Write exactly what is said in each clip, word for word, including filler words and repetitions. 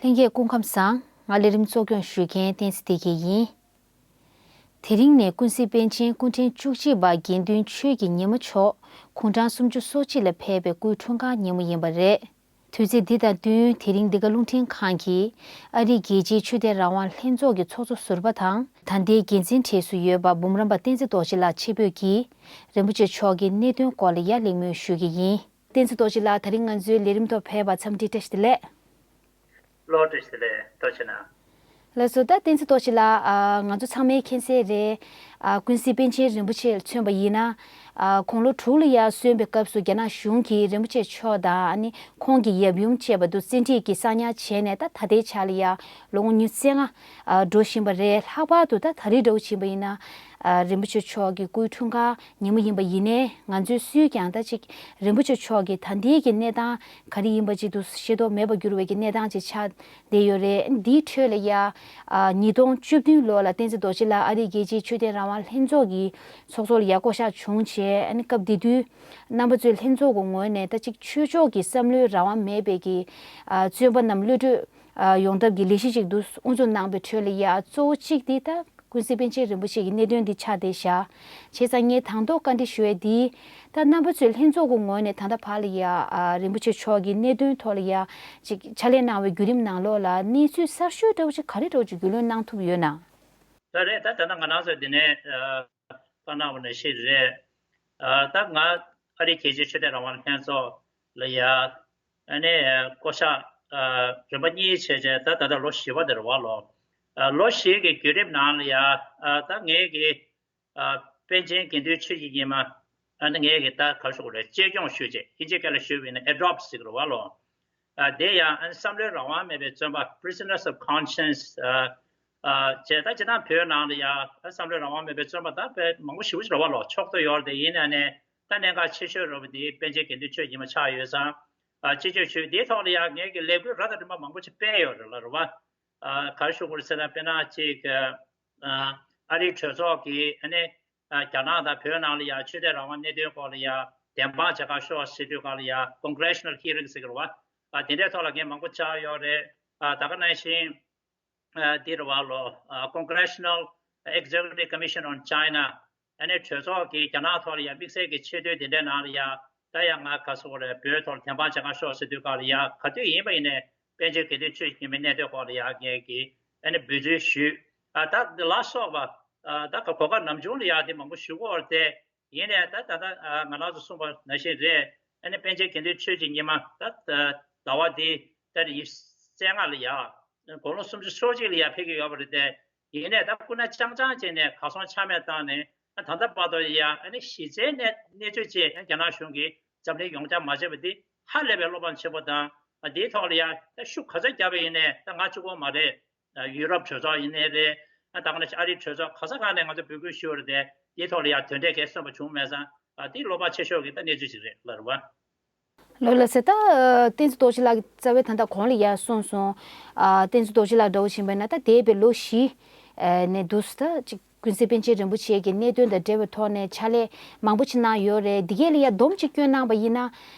ལྷན་རྒྱས་སྐུ་ཁམས་བཟང་། ང་ལས་རིམ་གཙོ་སྐྱོང་ཞུ་མཁན་བསྟན་འཛིན་བདེ་སྐྱིད་ཡིན། དེ་རིང་ནི་ཀུན་གཟིགས་པཎ་ཆེན་སྐུ་ཕྲེང་བཅུ་གཅིག་པ་དགེ་འདུན་ཆོས་ཀྱི་ཉི་མ་མཆོག་དགུང་གྲངས་སུམ་ཅུ་སོ་གཅིག་ལ་ཕེབས་པའི་སྐུའི་འཁྲུངས་སྐར་ཉིན་མོ་ཡིན་པ་རེད། དུས་ཚིགས་འདི་དང་བསྟུན་དེ་རིང་འདི་ག་རླུང་འཕྲིན་ཁང་གིས་ཨ་རིའི་རྒྱལ་སྤྱིའི་ཆོས་དད་རང་དབང་ལྷན་ཚོགས་ཀྱི་ཚོགས་གཙོ་ཟུར་པ་དང་ད་ལྟའི་འགན་འཛིན་གྲས་སུ་ཡོད་པ་འབུམ་རམས་པ་བསྟན་འཛིན་རྡོ་རྗེ་ལགས་ཆེད་ཕེབས་ཀྱིས་རིན་པོ་ཆེ་མཆོག་གི་གནད་དོན་སྐོར་ལ་ཡར་གླེང་མོལ་ཞུ་གི་ཡིན། བསྟན་འཛིན་རྡོ་རྗེ་ལགས་ད་རིང་ང་ཚོའི་ལས་རིམ་ཐོག་ཕེབས་པར་འཚམས་འདྲི་བཀྲ་ཤིས་བདེ་ལེགས། ལོ་བཀྲ་ཤིས་བདེ་ལེགས། ཐུགས་རྗེ་གནང་། ལགས་སོ། ད་བསྟན་འཛིན་རྡོ་རྗེ་ལགས། ཨ། ང་ཚོ་ཚང་མས་མཁྱེན་གསལ་རེད། ཨ། ཀུན་གཟིགས་པཎ་ཆེན་རིན་པོ་ཆེ་ལ་མཚོན་པ་ཡིན་ན། ཨ། དགུང་ལོ་དྲུག་ལ་ཡར་སོན་པའི་སྐབས་སུ་རྒྱ་ནག་གཞུང་གིས་རིན་པོ་ཆེ་མཆོག་དང་ཨ་ནི་ཁོང་གི་ཡབ་ཡུམ་བཅས་པ་དུ་བཙན་ཁྲིད་ཀྱིས་གསང་ཉར་བྱས་ནས་ད་ད་ལྟའི་ཆ་ལ་ཡར་ལོ་ངོ་ཉི་ཤུ་རྩ་ལྔ་ཨ་འགྲོ་བཞིན་པ་རེད། ལྷག་པར་དུ་ད་ད་རེས་འདྲ་བོ་ཕྱིན་པ་ཡིན་ན། ཨ། རིན་པོ་ཆེ་མཆོག་གི་སྐུའི་འཁྲུངས་སྐར་ཉིན་མོ་ཡིན་པ་ཡིན་ནའི་ང་ཚོས་སུས་ཀྱང་ད་ཅིག་རིན་པོ་ཆེ་མཆོག་གི་ད་ལྟའི་གི་གནས་སྟངས་ག་རེ་ཡིན་པ་ཅིག་ཏུ་ཤེས་རྟོགས་མེད་པར་གྱུར་བའི་གི་གནས་སྟངས་ཅིག་ཆགས་བསྡད་ཡོད་རེད། འདིའི་ཁྲོད་ལ་ཡ། ཨ། ཉིས་སྟོང་བཅུ་བདུན་ལོ་ལ་བསྟན་འཛིན་རྡོ་རྗེ་ལགས་ཨ་རིའི་རྒྱལ་སྤྱིའི་ཆོས་དད་རང་དབང་ལྷན་ཚོགས་ཀྱི་ཚོགས་གཙོ་ལ་ཡ་བསྐོ་གཞག་བྱུང་བྱས། ཨ་ནི་སྐབས་དེ་དུས་རྣམ་པ་ཚོས་ལྷན་ཚོགས་ཀྱི་ངོས་ནས་ད་ཅིག་ཆོས་ཕྱོགས་ཀྱི་བསམ་བློའི་རང་དབང་མེད་པའི་གི། ཨ། བཙོན་པ་རྣམས་གློད་གྲོལ། ཨ། ཡོང་ཐབས་ཀྱི་ལས་གཞི་ཅིག་ཏུ་དབུ་འཛུགས་གནང་བའི་ཁྲོད་ལ་ཡ་གཙོ་བོ་གཅིག་དེ་ད་ཀུན་གཟིགས་པཎ་ཆེན་རིན་པོ་ཆེ་གི་གནད་དོན་འདི་ཆགས་བསྡད་བཞག་བྱས་ཙང་ངས་དང་ཐོག་བཀའ་འདྲི་ཞུ་ཡས་འདི། ད་རྣམ་པ་ཚོས་ལྷན་ཚོགས་ཀྱི་ངོས་ནས་ད་ལྟ་བར་ལ་ཡ། ཨ། རིན་པོ་ཆེ་མཆོག་གི་གནད་དོན་ཐོག་ལ་ཡ་ཅིག་ཕྱག་ལས་གནང་བའི་བརྒྱུད་རིམ་ནང་ལོགས་ལ་གནས་ཚུལ་གསར་ཤོས་འདྲ་བོ་ཅིག་ག་རེ་འདྲ་བོ་ཅིག་རྒྱུས་ལོན་གནང་ཐུབ་ཡོད་ན། ད་རེད། ད་ད་ལྟ་ང་རང་ཚོ་འདི་ནས་ཨ། བཀའ་གནང་བ་ནང་བཞིན་རེད། ཨ། ད་ང་ཨ་རིའི་རྒྱལ་སྤྱིའི་ཆོས་དད་རང་དབང་ལྷན་ཚོགས་ལ་ཡ། ཨ་ནི་བསྐོ་གཞག་ཨ། རིམ་པ་གཉིས་བྱས་བྱས་ད་ད་ལྟ་ལོ་བཞི་པ་དེ་རེད་བ་ལོ། ཨ། ལོ་བཞི་གི་བརྒྱུད་རིམ་ནང་ལ་ཡ། ཨ། ད་ངེད་ཀྱི་ཨ། པཎ་ཆེན་དགེ་འདུན་ཆོས་ཀྱི་ཉི་མ། ཨ་ནི་ངེད་ཀྱི་ད་ག་རེ་ཞུ་དགོས་རེད། གཅེས་སྐྱོང་ཞུས་བྱས་ཨིན་ཇི་སྐད་ལ་ཞུས་པ་ཡིན་ན་ཨེ་ཌོབ་ཟེར་གི་རེད་བ་ལོ། ཨ། དེ་ཡང་ཨ་ནི་བསམ་བློའི་རང་དབང་མེད་པའི་བཙོན་པ། prisoners of conscience། ཨ། ཨ། བྱས་ད་སྤྱིར་བཏང་བོད་ནང་ལ་ཡ་བསམ་བློའི་རང་དབང་མེད་པའི་བཙོན་པ་ད་དཔེ་མང་པོ་ཞེ་པོ་ཅིག་རེད་བ་ལོ། ཆོག་ཏུ་ཡོད་རེད། དེ་ཡིན་ན་ནས་ད་གནད་འགག་ཆེ་ཤོས་རེད་བ་དེ་པཎ་ཆེན་དགེ་འདུན་ཆོས་ཉི་མ་ཆགས་ཡོད་ཙང་། ཨ། གཅེས་སྐྱོང་ཞུས། དེའི་ཐོག་ལ་ཡ་ངེད་ཀྱི་ལས་འགུལ་རབ་དང་རིམ་པ་མང་པོ་ཅིག་སྤེལ་ཡོད་རེད་ལ་རེད་བ། ཨ། ག་རེ་ཞུ་དགོས་རེད་ཟེར་ན། དཔེར་ན་ཅིག་ཨ། ཨ་རིའི་གྲོས་ཚོགས་ཀྱིས་ཨ་ནི། ཨ། རྒྱ་ནག་དང་བོད་ནང་ལ་ཡ་ཆོས་དད་རང་དབང་གནད་དོན་སྐོར་ལ་ཡ་བདེན་དཔང་བྱེད་ག་ཤོག་ཟེར་དུས་སྒང་ལ་ཡ་ཀོང་གྷི་རེ་ཤི་ནལ་ཧི་རིང་ཟེར་གི་རེད་བ། ཨ། དེ་འདྲའི་ཐོག་ལ་ངས་མང་པོ་བཅར་ཡོད་རེད། ཨ། ད་ག་ནང་བཞིན། ཨ། འདི་རེད་བ་ལོ། ཨ། Congressional Executive Commission on China། ཨ་ནི་གྲོས་ཚོགས་ཀྱིས་རྒྱ་ནག་ཐོག་ལ་ཡ་དམིགས་བསལ་གྱི་ཆེས་མཐོའི་དེ་འདྲའི་ནང་ལ་ཡ། ད་ཡ་ང་ག་རེ་ཟེར་དགོས་རེད། བོད་ཐོག་ལ་བདེན་དཔང་བྱེད་ག་ཤོག་ཟེར་དུས་སྒང་ལ་ཡ། ག་དུས་ཡིན་པ་ཡིན་ནའི་པཎ་ཆེན་དགེ་འདུན་ཆོས་ཀྱི་ཉི་མའི་གནད་དོན་སྐོར་ལ་ཡ་ངེད་ཀྱིས་ཨ་ནི་འབོད་ཚིག་ཞུས། ཨ། ད་འདི་ལ་སོགས་པ། ཨ། ད་གོ་སྐབས་ནམ་བྱུང་ལ་ཡ་དེ་མང་པོ་ཞུ་གི་ཡོད་རེད་དེ། ཡིན་ནའི་ད་ད་ལྟ་ང་རང་ཚོ་གསུངས་པ་ནང་བཞིན་རེད། ཨ་ནི་པཎ་ཆེན་དགེ་འདུན་ཆོས་ཀྱི་ཉི་མ་ད་ཟླ་བ་འདི་ད་ཉི་ཤུ་རྩ་ལྔ་ལ་ཡ། དགུང་ལོ་སུམ་ཅུ་སོ་གཅིག་ལ་ཡ་ཕེབས་ཀྱི་ཡོད་པ་རེད་དེ། ཡིན་ནའི་ད་སྐུ་ན་རྐྱང་རྐྱང་བྱས་ནས་གར་སོང་ཆ་མེད་བཏང་ནས། ཨ། ད་ལྟ་བར་དུ་ཡ་ཨ་ནི་གཞི་རྩའི་གནས་གནས་ཚུལ་ཅིག་རྒྱ་ནག་གཞུང་གིས་འཛམ་གླིང་ཡོངས་ཁྱབ་མ་བྱས་པ་འདི་ཧ་ལས་པའི་བློ་ཕམ་ཆེན་པོ་དང་། ཨ། འདིའི་ཐོག་ལ་ཡ་ད་ཤུགས་ག་ཚོད་བརྒྱབ་པ་ཡིན་ནའི་ད་ང་གཅིག་པོ་མ་རེད། ཡུ་རོབ་གྲོས་ཚོགས་ཡིན་ནའི་རེད། ད་ག་ནང་བཞིན་ཨ་རིའི་གྲོས་ཚོགས་ག་ས་ག་ནས་ང་ཚོ་འབོད་སྐུལ་ཞུས་པ་རེད་དེ། དེའི་ཐོག་ལ་ཡང་དོན་འབྲས་གལ་སོན་པ་བྱུང་མེད་ཙང་། ཨ། དེ་བློ་ཕམ་ཆེ་ཤོས་ཀྱི་ད་གནས་ཚུལ་ཞིག་རེད་ལ་རེད་བ། ལགས་ལགས་སེ། ད་བསྟན་འཛིན་རྡོ་རྗེ་ལགས་ཀྱིས་རྩ་བའི་ད་ལྟ་གོང་ལ་ཡར་གསུངས་སོང་། ཨ། བསྟན་འཛིན་རྡོ་རྗེ་ལགས་འདྲ་བོ་ཞིག་ཡིན་པ་ན་ད་འདས་པའི་ལོ་བཞི་ནས་འདུག་སེ་ད་ཅིག་ཀུན་གཟིགས་པཎ་ཆེན་རིན་པོ་ཆེ་གི་གནད་དོན་དང་འབྲེལ་བའི་ཐོག་ནས་ཕྱག་ལས་མང་པོ་ཅིག་གནང་ཡོད་རེད། འདི་གས་ལ་ཡ་སྡོམ་ཅིག་སྐྱོན་གནང་བ་ཡིན་ན།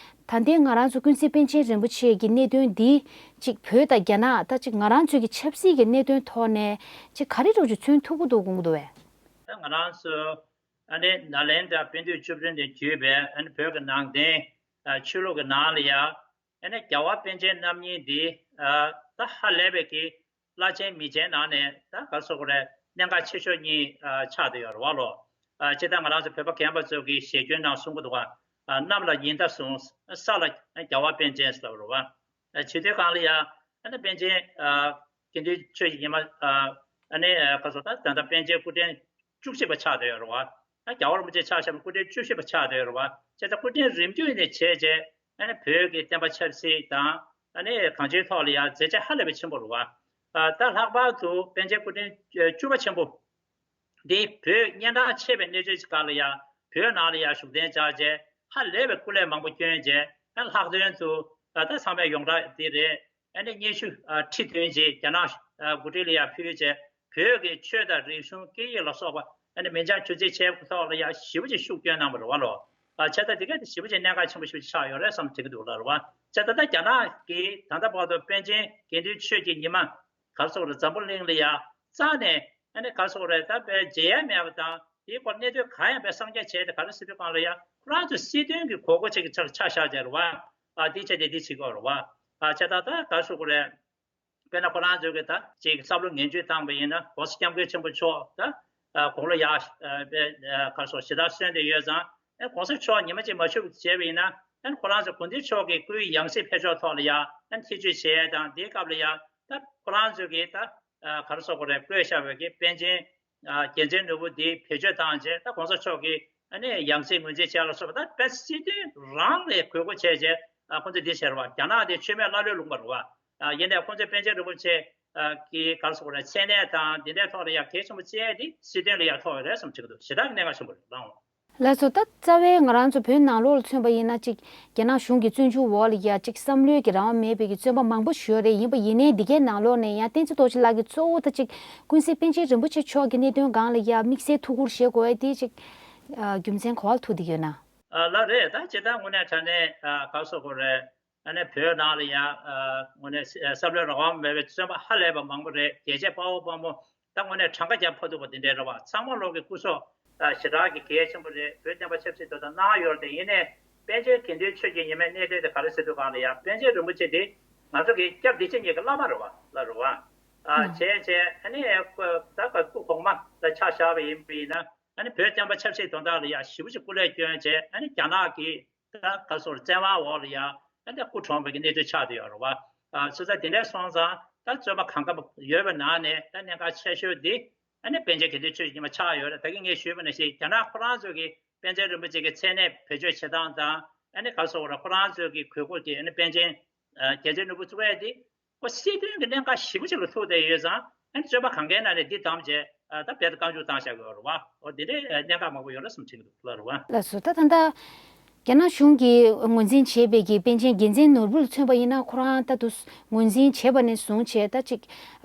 ད་ལྟའི་ང་རང་ཚོ་ཀུན་གཟིགས་པཎ་ཆེན་རིན་པོ་ཆེ་གི་གནད་དོན་འདི་ཅིག་བོད་དང་རྒྱ་ནག་ད་ཅིག་ང་རང་ཚོའི་གི་ཆབ་སྲིད་ཀྱི་གནད་དོན་ཐོག་ནས་ཅིག་ག་རེ་འདྲ་ཅིག་མཚོན་ཐུབ་ཀྱི་འདུག་དགོངས་ཀྱི་འདུག་བས། ད་ང་རང་ཚོ་ཨ་ནི་ནཱ་ལེནྡྲ་པཎ་དུས་བཅུ་བདུན་ནས་བརྒྱུད་པའི་ཨ་ནི་བོད་ཀྱི་ནང་བསྟན་ཆོས་ལུགས་ཀྱི་ནང་ལ་ཡ། ཨ་ནི་རྒྱལ་བ་པཎ་ཆེན་རྣམ་གཉིས་འདི་ད་ཧ་ལས་པའི་གི་བླ་ཆེན་མི་ཆེན་ནང་ནས་ད་ག་རེ་ཟེར་དགོས་རེད། གནད་འགག་ཆེ་ཤོས་གཉིས་ཆགས་བསྡད་ཡོད་རེད་བ་ལོ། ཨ། སྤྱིར་བཏང་ང་རང་ཚོ་བོད་པ་རྒན་པ་ཚོ་གི་ཞལ་རྒྱུན་ནང་གསུང་གི་འདུག་ག། ཨ། གནམ་ལ་ཉི་ཟླ་ཟུང་ས་ལ་རྒྱལ་བ་པཎ་ཆེན་ཟེར་བ་རེད་བ། ཨ། བྱེད་དུས་སྒང་ལ་ཡ་ཨ་ནི་པཎ་ཆེན། ཨ། དགེ་འདུན་ཆོས་ཀྱི་ཉི་མ། ཨ། ཨ་ནི་ག་རེ་ཟེར། ད་ད་ལྟ་པཎ་ཆེན་སྐུ་ཕྲེང་བཅུ་གཅིག་པ་ཆགས་བསྡད་ཡོད་རེད་བ། ད་རྒྱལ་བ་རིན་པོ་ཆེ་ཆ་བཞག་ན་སྐུ་ཕྲེང་བཅུ་བཞི་པ་ཆགས་བསྡད་ཡོད་རེད་བ། བྱས་ཙང་སྐུ་ཕྲེང་རིམ་བརྒྱུད་ནས་བྱས་རྗེས་ཨ་ནི་བོད་ཀྱི་བསྟན་པ་ཆབ་སྲིད་དང་ཨ་ནི་གང་ཅིའི་ཐོག་ལ་ཡང་མཛད་རྗེས་ཧ་ལས་པའི་ཆེན་པོ་རེད་བ། ཨ། ད་ལྷག་པར་དུ་པཎ་ཆེན་སྐུ་ཕྲེང་བཅུ་པ་ཆེན་པོ་འདི་བོད་གཉན་འཕྲང་ཆེ་བའི་གནས་ཚུལ་ཅིག་སྒང་ལ་ཡང་བོད་ནང་ལ་ཡང་བཞུགས་གདན་འཇགས་རྗེས་ཧ་ལས་པའི་སྐུ་ལས་མང་པོ་བསྐྱོན་རྗེས། ཨ། ལྷག་དོན་དུ་ད་ད་ཚང་མས་ཡོངས་གྲགས་འདི་རེད། ཨ་ནི་སྙན་ཞུ། ཨ། ཁྲི་བཏོན་རྗེས་རྒྱ་ནག། ཨ། འགོ་ཁྲིད་ལ་ཡང་ཕུལ་རྗེས་བོད་ཀྱི་ཆོས་དང་རིག་གཞུང་སྐད་ཡིག་ལ་སོགས་པ་ཨ་ནི་མི་འཆམ་གྱོད་རྩིས་བྱས་ཐོག་ལ་ཡང་ཞེ་པོ་ཅིག་ཤུགས་བསྐྱོན་གནང་བ་རེད་བ་ལོ། ཨ། བྱས་ཙང་དེ་ག་དེ་ཞེ་པོ་ཅིག་གནད་འགག་ཆེན་པོ་ཞེ་པོ་ཅིག་ཆགས་ཡོད་རེད་བསམ་དྲན་གྱི་འདུག་ལ་རེད་བ། བྱས་ད་ལྟ་རྒྱ་ནག་གིས་ད་ལྟ་བར་དུ་པཎ་ཆེན་དགེ་འདུན་ཆོས་ཀྱི་ཉི་མ་ག་རེ་ཟེར་དགོས་རེད། འཛམ་བུ་གླིང་ལ་ཡ་རྩ་ནས་ཨ་ནི་ག་རེ་ཟེར་དགོས་རེད། ད་དཔེ་མཇལ་ཡ་མེད་པ་དང་དེའི་སྐོར་གནས་ཚུལ་གང་ཡང་དཔེ་གསར་རྒྱག་བྱས་ཏེ་ག་རེ་ཟེར་དུས་སྒང་ལ་ཡ་ཁོ་རང་ཚོའི་སྲིད་དོན་གྱི་དགོས་མཁོ་ཅིག་གི་ཆ་ཆ་བཞག་བྱས་རེད་བ། ཨ་འདི་བྱས་ཏེ་འདི་བྱེད་ཀྱི་ཡོད་རེད་བ། ཨ་བྱས་ད་ད་ག་རེ་ཟེར་དགོས་རེད། དཔེར་ན་ཁོ་རང་ཚོ་གི་ད་ཅིག་བསམ་བློ་ངན་བྱུས་བཏང་པ་ཡིན་ན་༸གོང་ས་༸སྐྱབས་མགོན་ཆེན་པོ་མཆོག་ད་དགུང་ལོ་ཡར་དཔེ་ག་རེ་ཟེར་ཞེ་དྲག་སོན་བསྡད་ཡོད་ཙང་ཨ་༸གོང་ས་མཆོག་ཉི་མ་གཅིག་མ་བཞུགས་བྱས་པ་ཡིན་ན་ཨ་ཁོ་རང་ཚོ་དགོན་སྡེ་མཆོག་གི་སྐུའི་ཡང་སྲིད་ཕེབས་ཕྱོགས་ཐོག་ལ་ཡ་ཨ་ཐེ་བྱུས་བྱས་དང་དེའི་སྐབས་ལ་ཡ་ད་ཁོ་རང་ཚོ་གི་ད་ག་རེ་ཟེར་དགོས་རེད། བསྐོས་བཞག་པའི་གི་པཎ་ཆེན་རྒྱལ་མཚན་ནོར་བུ་འདི་བེད་སྤྱོད་བཏང་རྗེས་ད་༸གོང་ས་མཆོག་གི་ཨ་ནི་ཡང་སྲིད་ངོས་འཛིན་བྱས་ལ་སོགས་པ་ད་དཔེ་སྲིད་དོན་རང་ལ་དགོས་མཁོ་བྱས་རྗེས་ཁོང་ཚོས་འདི་བྱས་རེད་བ། རྒྱ་ནག་དེ་ཆོས་མེད་ཀླ་ཀློའི་ལུང་པ་རེད་བ། ཡིན་ནའི་ཁོང་ཚོས་པཎ་ཆེན་རིན་པོ་ཆེ་གི་ག་རེ་ཟེར་དགོས་རེད། མཚན་གནས་དང་འདི་འདྲའི་ཐོག་ལ་ཡ་གལ་ཆེན་པོ་བརྩིས་ཏེ་སྲིད་དོན་ལ་ཡ་ཐོགས་པ་རེད་བསམ་བྱེད་ཀྱི་འདུག་ཞེ་དྲག་གི་གནད་འགག་ཆེན་པོ་རེད་ལགས། ལགས་སོ། ད་རྩ་བའི་ང་རང་ཚོ་བོད་ནང་ལོགས་ལ་མཚོན་པ་ཡིན་ན་ཅིག་རྒྱ་ནག་གཞུང་གི་བཙོན་འཇུག་འོག་ལ་ཡ་ཅིག་བསམ་བློའི་གི་རང་དབང་མེད་པའི་གི་བཙོན་པ་མང་པོ་ཞིག་ཡོད་རེད། ཡིན་པ་ཡིན་ནའི་འདི་གའི་ནང་ལོགས་ནས་ཡང་བསྟན་འཛིན་རྡོ་རྗེ་ལགས་ཀྱིས་གཙོ་བོ་ད་ཅིག་ཀུན་གཟིགས་པཎ་ཆེན་རིན་པོ་ཆེ་མཆོག་གི་གནད་དོན་སྒང་ལ་ཡ་དམིགས་བསལ་ཐུགས་ཁུར་བཞེས་དགོས་ཡ་དེ་ཅིག་རྒྱུ་མཚན་ག་པར་ཐུག་བསྡད་ཡོད་ན། ལགས་རེད། ད་ཇི་ལྟར་དངོས་གནས་དྲང་གནས་ག་རེ་ཟེར་དགོས་རེད། ཨ་ནི་བོད་ནང་ལ་ཡང་དངོས་གནས་བསམ་བློའི་རང་དབང་མེད་པའི་བཙོན་པ་ཧ་ལས་པ་མང་པོ་རེད། རྒྱལ་གཅེས་དཔའ་བོ་དཔའ་མོ་ད་དངོས་གནས་གྲངས་ཀ་རྒྱ་ཕ་ཐུག་པ་འདི་འདྲའི་རེད་བ། ཚང་མ་ལོག་གི་སྐུ་སྲོག་ཞེ་དྲག་གི་གལ་ཆེན་པོ་རེད། བོད་བསྟན་པ་ཆབ་སྲིད་དོན་དག་གནང་ཡོད་རེད། ཡིན་ནའི་པཎ་ཆེན་དགེ་འདུན་ཆོས་ཀྱི་ཉི་མའི་གནད་དོན་དེ་ག་རེ་ཟེར་དུས་སྒང་ལ་ཡང་པཎ་ཆེན་རིན་པོ་ཆེ་དེ་ང་ཚོ་གི་སྐྱབས་བདེ་ཆེན་གཉིས་ཀྱི་བླ་མ་རེད་བ། ལ་རེད་བ། བྱས་བྱས་ཨ་ནི་ད་ག་སྐུ་གོང་མ་ལ་ཆ་བཞག་པ་ཡིན་པ་ཡིན་ན་ཨ་ནི་བོད་བསྟན་པ་ཆབ་སྲིད་དོན་དག་ལ་ཡང་ཞེ་པོ་ཅིག་སྐུ་ལས་བསྐྱོན་བྱས་ཨ་ནི་རྒྱ་ནག་གི་ད་ག་སོར་བཙན་དབང་འོག་ལ་ཡ་ཨ་ནི་སྐུ་གྲོངས་པའི་གི་གནས་ཚུལ་ཆགས་བསྡད་ཡོད་རེད་བ། ཨ་སོ་སོ་དེ་འདྲ་སོང་ཙང་ད་བཙོན་པ་གང་ག་ཡོད་པའི་ནང་ནས་ད་གནད་འགག་ཆེ་ཤོས་འདི་ཨ་ནི་པཎ་ཆེན་དགེ་འདུན་ཆོས་ཀྱི་ཉི་མ་ཆགས་ཡོད་རེད། ད་གིན་ངས་ཞུས་པ་ནང་བཞིན་རྒྱ་ནག་ཁོ་རང་ཚོ་གི་པཎ་ཆེན་རིན་པོ་ཆེ་གི་མཚན་གནས་བེད་སྤྱོད་བྱེད་སྟངས་དང་ཨ་ནི་ག་སོ་ར་ཁོ་རང་ཚོ་གི་གོས་སྐུ་དེ་ཨ་ནི་པཎ་ཆེན་རྒྱལ་མཚན་ནོར་བུ་བཙུགས་ཡས་དེ། ཁོ་སྲིད་དོན་གྱི་གནད་འགག་ཞེ་པོ་ཅིག་ལ་ཐུག་བསྡད་ཡོད་ཙང་ཨ་ནི་བཙོན་པ་གང་གའི་ནང་ནས་འདི་བདམས་བྱས་ད་རྦད་དེ་བཀའ་འགྱུར་བཏང་བཞག་གི་ཡོད་རེད་བ། འོ་འདི་འདྲའི་གནད་འགག་མང་པོ་ཡོད་རེད་བསམ་དྲན་གྱི་འདུག་ལ་རེད་བ། ལགས་སོ། ད་ད་ལྟ་རྒྱ་ནག་གཞུང་གིས་ངོས་འཛིན་བྱས་པའི་གི་པཎ་ཆེན་རྒྱལ་མཚན་ནོར་བུ་ལ་མཚོན་པ་ཡིན་ན་ཁོ་རང་ད་དུ་ངོས་འཛིན་བྱས་པ་ནས་བཟུང་བྱས་ད་ཅིག་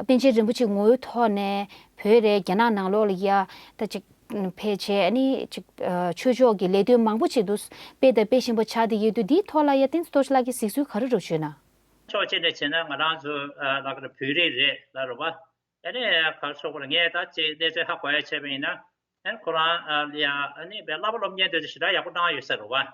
པཎ་ཆེན་རིན་པོ་ཆེ་ངོ་བོའི་ཐོག་ནས་བོད་རེད་རྒྱ་ནག་ནང་ལོགས་ལ་ཡ་ད་ཅིག་ཕེབས་བྱས་ཨ་ནི་ཅིག་ཆོས་ཕྱོགས་ཀྱི་ལས་དོན་མང་པོ་ཅིག་ཏུ་སྤེལ་དང་སྤེལ་བཞིན་པ་ཆགས་བསྡད་ཡོད་དུས་འདིའི་ཐོག་ལ་ཡ་བསྟན་འཛིན་རྡོ་རྗེ་ལགས་ཀྱིས་གཟིགས་ཚུལ་ག་རེ་རུ་བྱུང་ན། ཕྱོགས་གཅིག་ནས་བྱས་ན་ང་རང་ཚོ་ལ་ཀ་ར་བོད་རིགས་རེད་ལ་རེད་བ། ཨ་ནི་ག་རེ་ཟེར་དགོས་རེད། ངས་ད་ཅིག་གནས་ཚུལ་ཧ་གོ་ཡ་བྱས་པ་ཡིན་ན་ཨ་ནི་ཁོ་རང་ལ་ཡ་ཨ་ནི་བའི་བསླབ་པ་སློབ་གཉེར་དེ་ཞེ་དྲག་ཡག་པོ་གནང་ཡོད་ས་རེད་བ། བྱས་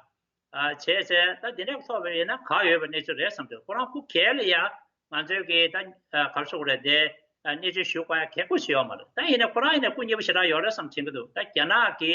ཚེ་ད་འདི་འདྲའི་ཐོག་བས་ཡིན་ན་ག་ཡོད་པའི་གནས་ཚུལ་རེད་བསམ་དུས་ཁོ་རང་སྐུ་སྒེར་ལ་ཡ་ང་ཚོའི་གི་ད་ག་རེ་ཟེར་དགོས་རེད་དེ་གནས་ཚུལ་ཞུ་དགོས་ཡ་གལ་པོ་ཞིག་ཡོད་མ་རེད། ད་ཡིན་ན་ཁོ་རང་ཡིན་ན་སྐུ་ཉེ་པོ་ཞེ་དྲག་ཡོད་རེད་བསམ་དྲན་གི་འདུག་ད་རྒྱ་ནག་གི་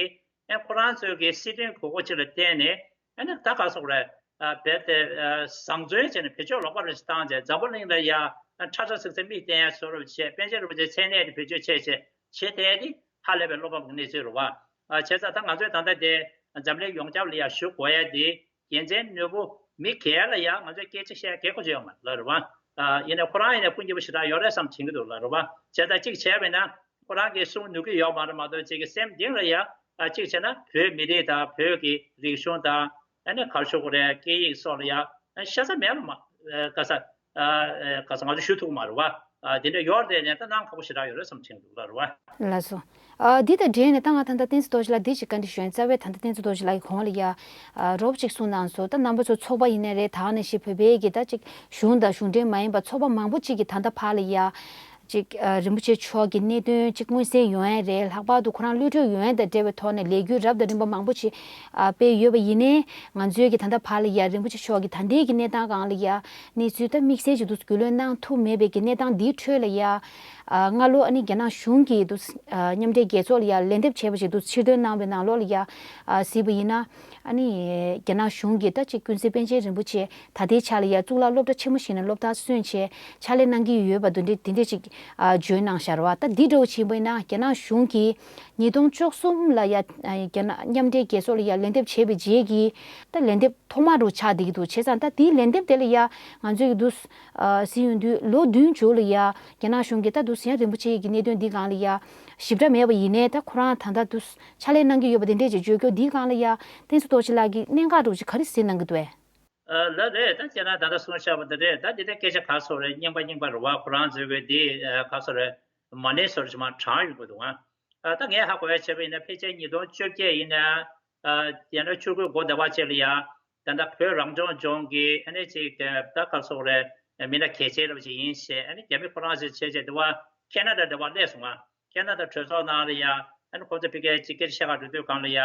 ཨ་ཁོ་རང་ཚོའི་གི་སྲིད་དོན་དགོས་མཁོ་ཅིག་ལ་བརྟེན་ནས་ཨ་ནི་ད་ག་རེ་ཟེར་དགོས་རེད། རྦད་དེ་བཟང་བཙོན་བྱས་ནས་བེད་སྤྱོད་ལོག་པ་རེ་བཏང་བྱས་འཛམ་བུ་གླིང་ལ་ཡ་ཁྲ་ཁྲ་ཚིག་ཚིག་མིག་བསྟན་ཡ་བཟོ་འདྲ་བྱས་པཎ་ཆེན་རིན་པོ་ཆེའི་མཚན་གནས་དེ་བེད་སྤྱོད་བྱས་བྱས་བྱེད་བསྡད་དེ་ཧ་ལས་པའི་བློ་ཕམ་གྱི་གནས་ཚུལ་རེད་བ། བྱས་ཙང་ད་ང་ཚོས་ད་ལྟ་དེ་འཛམ་གླིང་ཡོངས་ཁྱབ་ལ་ཡ་ཞུ་དགོས་ཡ་དེ་རྒྱལ་མཚན་ནོར་བུ་མི་སྒེར་ལ་ཡ་ང་ཚོས་སྐད་ཆ་བཤད་གལ་ཁོ་ཅིག་ཡོད་མ་རེད་ལ་རེད་བ། ཡིན་ནའི་ཁོ་རང་ཡིན་ནའི་སྐུ་ཉེ་པོ་ཞེ་དྲག་ཡོད་རེད་བསམ་དྲན་གྱི་འདུག་ལ་རེད་བ། བྱས་ཙང་གཅིག་བྱས་པས་ན་ཁོ་རང་གིས་གསུང་ནུས་ཀྱི་ཡོད་མ་རེད་མ་གཏོགས་ཅིག་གི་སེམས་གཏིང་ལ་ཡ་གཅིག་བྱས་ན་བོད་མི་རིགས་དང་བོད་ཀྱི་རིག་གཞུང་དང་ཨ་ནི་ག་རེ་ཞུ་དགོས་རེད། སྐད་ཡིག་སོགས་ལ་ཡ་ཤ་ཚ་མེད་ལ་མ་ག་ས་ག་ས་ང་ཚོ་ཞུ་ཐུབ་མ་རེད་བ། དེ་འདྲ་ཡོད་རེད་དེ་ནས་ད་གནང་ཁག་པོ་ཞེ་དྲག་ཡོད་རེད་བསམ་དྲན་གྱི་འདུག་ལ་རེད་བ། ལགས་སོ། ཨ་འདི་དང་འབྲེལ་ནས་ད་ང་ད་ལྟ་བསྟན་འཛིན་རྡོ་རྗེ་ལགས་འདི་ཞིག་བཀའ་འདྲི་ཞུ་ཡིན། རྩ་བའི་ད་ལྟ་བསྟན་འཛིན་རྡོ་རྗེ་ལགས་ཀྱིས་གོང་ལ་ཡ་ཨ་རོབ་ཅིག་གསུངས་གནང་སོང་། ད་རྣམ་པ་ཚོ་ཚོགས་པ་ཡིན་ནའི་རེད། ད་ནས་ཤི་བོད་པའི་གི་ད་ཅིག་གཞུང་དང་གཞུང་འབྲེལ་མ་ཡིན་པ་ཚོགས་པ་མང་པོ་ཅིག་གིས་ད་ལྟ་བར་ལ་ཡ་ཅིག་ཨ་རིན་པོ་ཆེ་མཆོག་གི་གནད་དོན་ཅིག་མངོན་གསལ་ཡོང་ཡ་རེད། ལྷག་པར་དུ་ཁོ་རང་གློད་གྲོལ་ཡོང་ཡ་དང་འབྲེལ་བའི་ཐོག་ནས་ལས་འགུལ་རབ་དང་རིམ་པ་མང་པོ་ཅིག་ཨ་སྤེལ་ཡོད་པ་ཡིན་ནའི་ང་ཚོའི་གི་ད་ལྟ་བར་ལ་ཡ་རིན་པོ་ཆེ་མཆོག་གི་ད་ལྟའི་གི་གནས་སྟངས་སྒང་ལ་ཡ་གནས་ཚུལ་ད་དམིགས་བསལ་ཅིག་ཏུ་རྒྱུས་ལོན་གནང་ཐུབ་མེད་པའི་གི་གནས་སྟངས་འདིའི་ཁྲོད་ལ་ཡ། ཨ་སྔ་ལོ་ཨ་ནི་རྒྱ་ནག་གཞུང་གིས་དུ་ཨ་མཉམ་འབྲེལ་རྒྱལ་ཚོགས་ལ་ཡ་ལན་འདེབས་བྱས་པ་ཞིག་ཏུ་ཕྱིར་འདོན་གནང་བའི་ནང་ལོགས་ལ་ཡ་ཨ་གཟིགས་པ་ཡིན་ན་ཨ་ནི་རྒྱ་ནག་གཞུང་གིས་ད་ཅིག་ཀུན་གཟིགས་པཎ་ཆེན་རིན་པོ་ཆེ་ད་ལྟའི་ཆ་ལ་ཡ་གཙུག་ལག་སློབ་གྲྭ་ཆེན་མོ་ཞིག་ནས་སློབ་མཐར་སོན་བྱས་ཕྱག་ལས་གནང་གི་ཡོད་པ་འདུག་འདི་འདི་འདྲས་ཅིག་ཨ་བརྗོད་གནང་བཞག་རེད་བ། ད་འདི་འདྲ་བོ་ཕྱིན་པ་ཡིན་ན་རྒྱ་ནག་གཞུང་གིས་ཉིས་སྟོང་བཅུ་གསུམ་ལ་ཡ་ཨ་རྒྱ་ནག་མཉམ་འབྲེལ་རྒྱལ་ཚོགས་ལ་ཡ་ལན་འདེབས་བྱས་པའི་རྗེས་ཀྱི་ད་ལན་འདེབས་ཐོག་མ་རུ་ཆགས་བསྡད་ཀྱི་འདུག་བྱས་ཙང་ད་དེའི་ལན་འདེབས་དེ་ལ་ཡ་ང་ཚོས་ཀྱི་འདུག་ཨ་ཟིན་ཡོང་དུས་ལོ་བདུན་མཇུག་ལ་ཡ་རྒྱ་ནག་གཞུང་གིས་ད་འདུག་ཟིན་ཡ་རིན་པོ་ཆེ་ཡི་གི་གནད་དོན་འདི་སྒང་ལ་ཡ་ཞིབ་ཕྲ་མེད་པ་ཡིན་ནའི་ད་ཁོ་རང་ད་ལྟ་འདུག་ཕྱག་ལས་གནང་གི་ཡོད་པ་དེ་འདྲས་ཅིག་བརྗོད་རྒྱུ་འདི་སྒང་ལ་ཡ་བསྟན་འཛིན་རྡོ་རྗེ་ལགས་ཀྱིས་གནད་འགག་རུ་ཅིག་ག་རེ་གཟིགས་གནང་གི་འདུག་ཨེ། ལགས་རེད། ད་ཁྱེད་རང་ད་ལྟ་གསུངས་བཞག་པ་འདི་རེད། ད་འདི་འདྲའི་སྐད་ཆ་ག་ཚོད་རེད། རྙིང་པ་རྙིང་པ་རེད་བ། ཁོ་རང་ཚོའི་གི་འདི་ག་ཚོད་རེད། མ་ཎི་སོར་ཅིག་མ་དྲངས་ཡོང་གི་འདུག་ཨ། ད་ངས་ཧ་གོ་ཡ་བྱས་པ་ཡིན་ན་ཕལ་ཆེར་ཉིས་སྟོང་བཅོ་བརྒྱད་ཡིན་ན་ཡང་ན་ཆུ་འགོའི་འགོ་ཟླ་བ་ཅིག་ལ་ཡ་ ད་ལྟ་བོད་རང་སྐྱོང་ལྗོངས་ཀྱི་ཨ་ནི་ཅིག་ད་ག་རེ་ཟེར་དགོས་རེད། མི་སྣ་གལ་ཆེ་རབ་ཅིག་ཡིན་ཞེས། ཨ་ནི་རྒྱ་མི་ཁོ་རང་ཚོས་བྱས་བྱས་དེ་བ་ཁེ་ན་ཌ་འདྲ་བ་སླེབས་སོང་ང་། ཁེ་ན་ཌ་གྲོས་ཚོགས་ནང་ལ་ཡ་ཨ་ནི་ཁོ་ཚོ་ཕ་གིར་ཅིག་སྐད་ཆ་བཤད་ག་འགྲོ་དུས་སྒང་ལ་ཡ་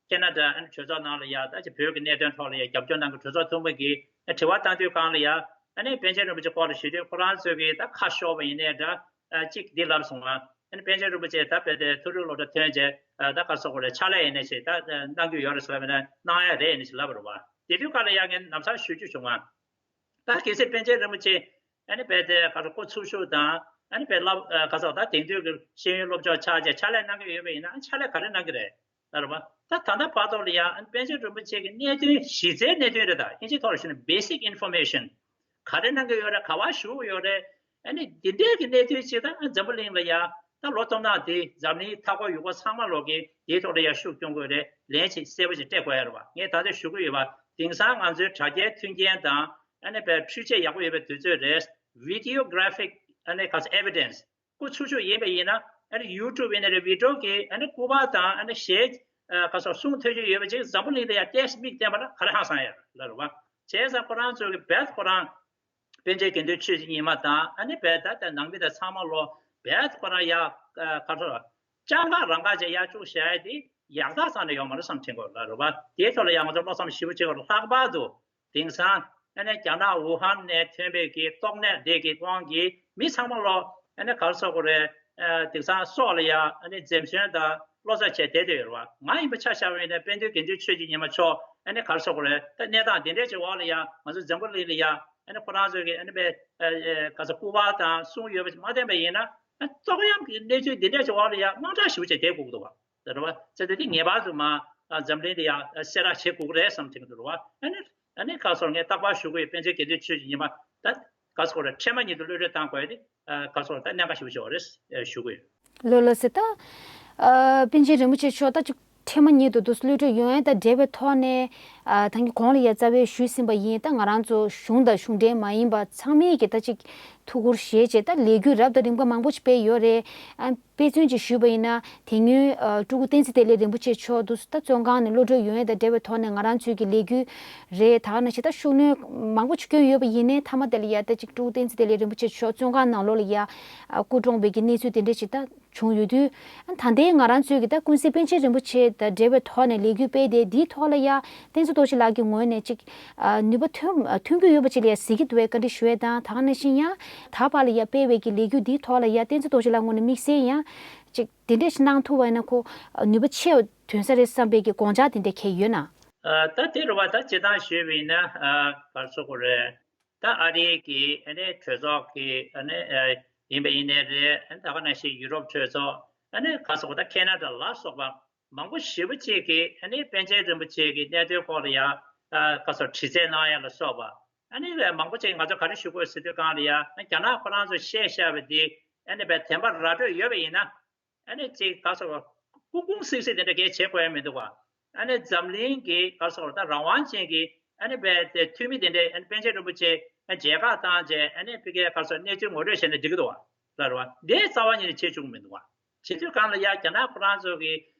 ཁེ་ན་ཌ་ཨ་ནི་གྲོས་ཚོགས་ནང་ལ་ཡ་ད་ཅིག་བོད་ཀྱི་གནད་དོན་ཐོག་ལ་ཡ་རྒྱབ་སྐྱོར་གནང་གི་གྲོས་ཚོགས་ཐུན་མོང་གིས་དྲི་བ་བཏང་དུས་སྒང་ལ་ཡ་ཨ་ནི་པཎ་ཆེན་རིན་པོ་ཆེ་སྐོར་ལ་ཞུས་དུས་ཁོ་རང་ཚོས་ཀྱི་ད་ཁ་ཤོར་བ་ཡིན་ནའི་འདྲ། ཨ་གཅིག་འདི་ལབ་སོང་ང་། ཨ་ནི་པཎ་ཆེན་རིན་པོ་ཆེ་ད་བོད་དེ་ཐུགས་རུས་སློབ་གྲྭ་ཐོན་རྗེས་ད་ག་རེ་ཟེར་དགོས་རེད། ཕྱག་ལས་ཡིན་ནའི་ཞིག་ད་གནང་རྒྱུ་ཡོད་རེད་ཟེར་བ་ཡིན་ན་གནང་ཡ་རེད་ཡིན་ནའི་ཞིག་ལབ་པ་རེད་བ། དེ་དུས་སྒང་ལ་ཡ་ངས་ལམ་སང་ཞུ་རྒྱུ་བྱུང་ང་། ད་གལ་སྲིད་པཎ་ཆེན་རིན་པོ་ཆེ་ཨ་ནི་བོད་དེ་ག་རེ་སྐུ་འཚོ་བཞུགས་དང་ཨ་ནི་བོད་ལ་ག་རེ་ཟེར་ད་དེང་དུས་ཀྱི་ཤེས་ཡོན་སློབ་སྦྱོང་ཆགས་རྗེས་ཕྱག་ལས་གནང་གི་ཡོད་པ་ཡིན་ན་ཕྱག་ལས་ག་རེ་གནང་གི་རེད། ལ་རེད་བ། ད་ད་ལྟ་བར་དུ་ལ་ཡ་ཨ་ནི་པཎ་ཆེན་རིན་པོ་ཆེ་གི་གནད་དོན་གཞི་རྩའི་གནད་དོན་རེད། ད་ཨིན་ཇི་ཐོག་ལ་ཞུས་ན་basic information ག་རེ་གནང་གི་ཡོད་རེད། ག་བ་བཞུགས་ཡོད་རེད། ཨ་ནི་འདི་འདྲའི་གི་གནད་དོན་ཅིག་ད་འཛམ་བུ་གླིང་ལ་ཡ་ད་ལོ་སྟོང་ཕྲག་འདི་འཛམ་གླིང་མཐའ་འཁོར་ཡུལ་སྐོར་ཚང་མ་ལོག་གི་དེའི་ཐོག་ལ་ཡ་ཤུགས་སྐྱོན་དགོས་རེད། ལན་ཅིག་གསལ་པོ་ཅིག་སྤྲད་དགོས་ཡ་རེད་བ། ངས་ད་ལྟ་ཞུ་གི་ཡོད་བ། དེང་སང་ང་ཚོའི་དྲ་རྒྱའི་མཐུན་རྐྱེན་དང་ཨ་ནི་བའི་འཕྲུལ་ཆས་ཡག་པོ་ཡོད་པའི་དུས་ཚོད་རེད། Videographic ཨ་ནི་ག་ཚོད་evidence སྐུ་འཚོ་བཞུགས་ཡིན་པ་ཡིན་ན་ཨ་ནི་ཡུ་ཊུབ་ཡིན་ན་རེད། བི་ཌི་ཡོ་གི་ཨ་ནི་སྐུ་པར་དང་ཨ་ནི་གཞས་ཨ་ག་ཚོད་གསུང་ཐོས་རྒྱུ་ཡོད་པ་ཅིག་འཛམ་བུ་གླིང་ལ་ཡ་ཏོག་ཙམ་མིག་བསྟན་པ་ན་ག་རེ་ཧང་སང་ཡ་ལ་རེད་བ། བྱས་ཙང་ཁོ་རང་ཚོ་གི་བེད་ཁོ་རང་པཎ་ཆེན་དགེ་འདུན་ཆོས་ཀྱི་ཉི་མ་དང་ཨ་ནི་བེད་ད་ལྟ་ནང་མི་དང་ཚང་མ་ལོ་བེད་ཁོ་རང་ཡ་ཨ་ག་ཚོད་སྤྱང་ཀ་རང་ཀ་ཅིག་ཡ་བཅུག་བཞག་ཡ་དེ་ཡག་རྟགས་ཙམ་ནས་ཡོང་མ་རེད་བསམ་དྲན་གོ་ལ་རེད་བ། དེའི་ཐོག་ལ་ཡ་ང་ཚོ་བློ་བསམ་ཞིབ་པོ་བྱེད་དགོས་རེད། ལྷག་པར་དུ་དེང་སང་ཨ་ནི་རྒྱ་ནག་ཝུ་ཧན་ནས་ཐོན་པའི་གི་ཏོག་ནད་འདི་གི་དབང་གིས་མི་ཚང་མ་ལོ་ཨ་ནི་ག་རེ་ཟེར་དགོས་རེད། ཨ་དེང་སང་སྲོག་ལ་ཡ་ཨ་ནི་འཛེམ་ཟོན་དང་བློ་འཚབ་བྱས་བསྡད་བསྡད་ཡོད་རེད་བ། ང་ཡིན་པ་ཆ་བཞག་པ་ཡིན་ན་དཔལ་ལྡན་དགེ་འདུན་ཆོས་ཀྱི་ཉི་མ་མཆོག་ཨ་ནི་ག་རེ་ཟེར་དགོས་རེད། ད་གནས་སྟངས་འདི་འདྲའི་ཅིག་འོག་ལ་ཡ་ང་ཚོ་འཛམ་བུ་གླིང་ལ་ཡ་ཨ་ནི་ཁོ་རང་ཚོའི་གི་ཨ་ནི་པའི་ཨ་ཨ་ག་ཚོད་སྐུ་པར་དང་གསུང་ཡོད་པ་ཅིག་མ་བསྟན་པ་ཡིན་ན་ཨ་ཏོག་དབྱངས་ཀྱི་གནས་ཚུལ་འདི་འདྲའི་ཅིག་འོག་ལ་ཡ་དམག་དྲག་ཞེ་པོ་ཅིག་བསྡད་དགོས་ཀྱི་འདུག་བ། རེད་བ། ཙེ་ཏེ་དེ་ངེས་པར་དུ་མ་འཛམ་གླིང་འདི་ཡང་གསལ་བསྒྲགས་བྱེད་དགོས་ཀྱི་རེད་བསམ་དྲན་གྱི་འདུག་རེད་བ། ཨ་ནི་ཨ་ནི་ག་སོགས་ངས་རྟག་པར་ཞུ་གི་ཡོད། པཎ་ཆེན་དགེ་འདུན་ཆོས་ཀྱི་ཉི་མ་ད་ག་སོགས་རེད། ཁྲེལ་མ་ཉིད་དུ་གློད་གྲོལ་བཏང་དགོས་ཡ་དེ་ག་སོགས་ད་གནད་འགག་ཞེ་པོ་ཅིག་རེད་ཞུ་གི་ཡོད། ལོ་ལོ་ཟེར་ད། ཨ་པཎ་ཆེན་རིན་པོ་ཆེ་མཆོག་ད་ཅིག་ཁྲེལ་མ་ཉིད་དུ་འདུག་གློད་གྲོལ་ཡོང་ཡ་ད་འབྲེལ་བའི་ཐོག་ནས་ཨ་ད་གིན་གོང་ལ་ཡ་རྩ་བའི་ཞུས་ཟིན་པ་ཡིན། ད་ང་རང་ཚོ་གཞུང་དང་གཞུང་འབྲེལ་མ་ཡིན་པ་ཚང་མས་ཀྱི་ད་ཅིག་ཐུགས་ཁུར་བཞེས་བྱས་ད་ལས་འགུལ་རབ་དང་རིམ་པ་མང་པོ་ཞིག་སྤེལ་ཡོད་རེད། ཨ། དཔེ་མཚོན་ཅིག་ཞུས་པ་ཡིན་ན་དེ་སྔོན་ཨ་སྤྲུལ་སྐུ་བསྟན་འཛིན་བདེ་ལེགས་རིན་པོ་ཆེ་མཆོག་འདུག་ད་བཙོན་ཁང་ནས་གློད་གྲོལ་ཡོང་ཡས་དང་འབྲེལ་བའི་ཐོག་ནས་ང་རང་ཚོའི་གི་ལས་འགུལ་རེད། ད་ག་ནང་བཞིན་ད་ཤུགས་སྣོན་མང་པོ་ཅིག་བསྐྱོན་ཡོད་པ་ཡིན་ནའི་མཐའ་མ་དེ་ལ་ཡ་ད་ཅིག་སྤྲུལ་སྐུ་བསྟན་འཛིན་བདེ་ལེགས་རིན་པོ་ཆེ་མཆོག་བཙོན་ཁང་ནང་ལོགས་ལ་ཡ་ཨ་སྐུ་གྲོངས་པའི་གི་གནས་ཚུལ་དེ་འདྲ་ཞིག་ད་བྱུང་ཡོད་དུས། ཨ་ད་ལྟའི་ང་རང་ཚོའི་གི་ད་ཀུན་གཟིགས་པཎ་ཆེན་རིན་པོ་ཆེ་དང་འབྲེལ་བའི་ཐོག་ནས་ལས་འགུལ་སྤེལ་ཏེ་འདིའི་ཐོག་ལ་ཡ་བསྟན་འཛིན་རྡོ་རྗེ་ལགས་ཀྱི་ངོས་ནས་ཅིག་ཨ་ནུས་པ་ཐོན་ཐོན་གྱི་ཡོད་པ་ཅིག་ལ་ཡ་གཟིགས་ཀྱི་འདུག་པས་བཀའ་འདྲི་ཞུ་ཡས་དང་། ད་ག་ནང་བཞིན་ཡང་ད་བར་ལ་ཡ་སྤེལ་བའི་གི་ལས་འགུལ་འདིའི་ཐོག་ལ་ཡ་བསྟན་འཛིན་རྡོ་རྗེ་ལགས་ངོས་ནས་དམིགས་བསལ་ཡང་ཅིག་དེ་འདྲས་ཤིག་གནང་ཐུབ་པ་ཡིན་ན་ཁོ་ནུས་པ་ཆེ་བ་ཐོན་ས་རེད་བསམ་པའི་གི་དགོངས་འཆར་དེ་འདྲ་གང་ཡོད་ན། ཨ་ད་དེ་རུ་བ་ད་སྤྱིར་བཏང་ཞུས་པ་ཡིན་ན་ཨ་ག་རེ་ཟེར་དགོས་རེད། ད་ཨ་རིའི་གི་ཨ་ནི་གྲོས་ཚོགས་ཀྱི་ཨ་ནི་ཨ་ཡིན་པ་ཡིན་ནའི་རེད། ཨ་ནི་ད་ག་ནང་བཞིན་ཡུ་རོབ་གྲོས་ཚོགས། ཨ་ནི་ག་རེ་ཟེར་དགོས། ད་ཁེ་ན་ཌ་ལ་སོགས་པ་མང་པོ་ཞེ་པོ་ཅིག་གིས་ཨ་ནི་པཎ་ཆེན་རིན་པོ་ཆེ་གི་གནད་དོན་སྐོར་ལ་ཡ་ཨ་ག་རེ་ཟེར་དྲི་རྩད་གནང་ཡ་ལ་སོགས་པ། ཨ་ནི་མང་པོ་ཅིག་ང་ཚོ་ག་རེ་ཞུ་དགོས་ཟེར་དུས་སྒང་ལ་ཡ་ཨ་རྒྱ་ནག་ཁོ་རང་ཚོ་བཤད་བཞག་པ་འདི་ཨ་ནི་བའི་བདེན་པ་ར་སྤྲོད་ཡོད་པ་ཡིན་ན། ཨ་ནི་ཅིག་ག་རེ་ཟེར་དགོས། ཀུང་ཀུང་སིག་སིག་དེ་འདྲ་གས་བྱེད་དགོས་ཡ་མི་འདུག་བ། ཨ་ནི་འཛམ་གླིང་གི་ག་རེ་ཟེར་དགོས། ད་རང་དབང་ཅན་གྱི་ཨ་ནི་བའི་དེ་འཐུས་མི་དེ་འདྲས་ཨ་ནི་པཎ་ཆེན་རིན་པོ་ཆེ་མཇལ་ཁ་བཏང་བྱས། ཨ་ནི་ཕ་གིའི་ག་རེ་ཟེར་དགོས། གནས་ཚུལ་ངོ་སྤྲོད་བྱས་ན་འགྲིག་གི་འདུག་བ། ལ་རེད་བ། འདི་རྩ་བ་ཉིད་ནས་བྱེད་བཅུག་མི་འདུག་བ། བྱེད་དུས་སྒང་ལ་ཡ་རྒྱ་ནག་ཁོ་རང་ཚོ་གི་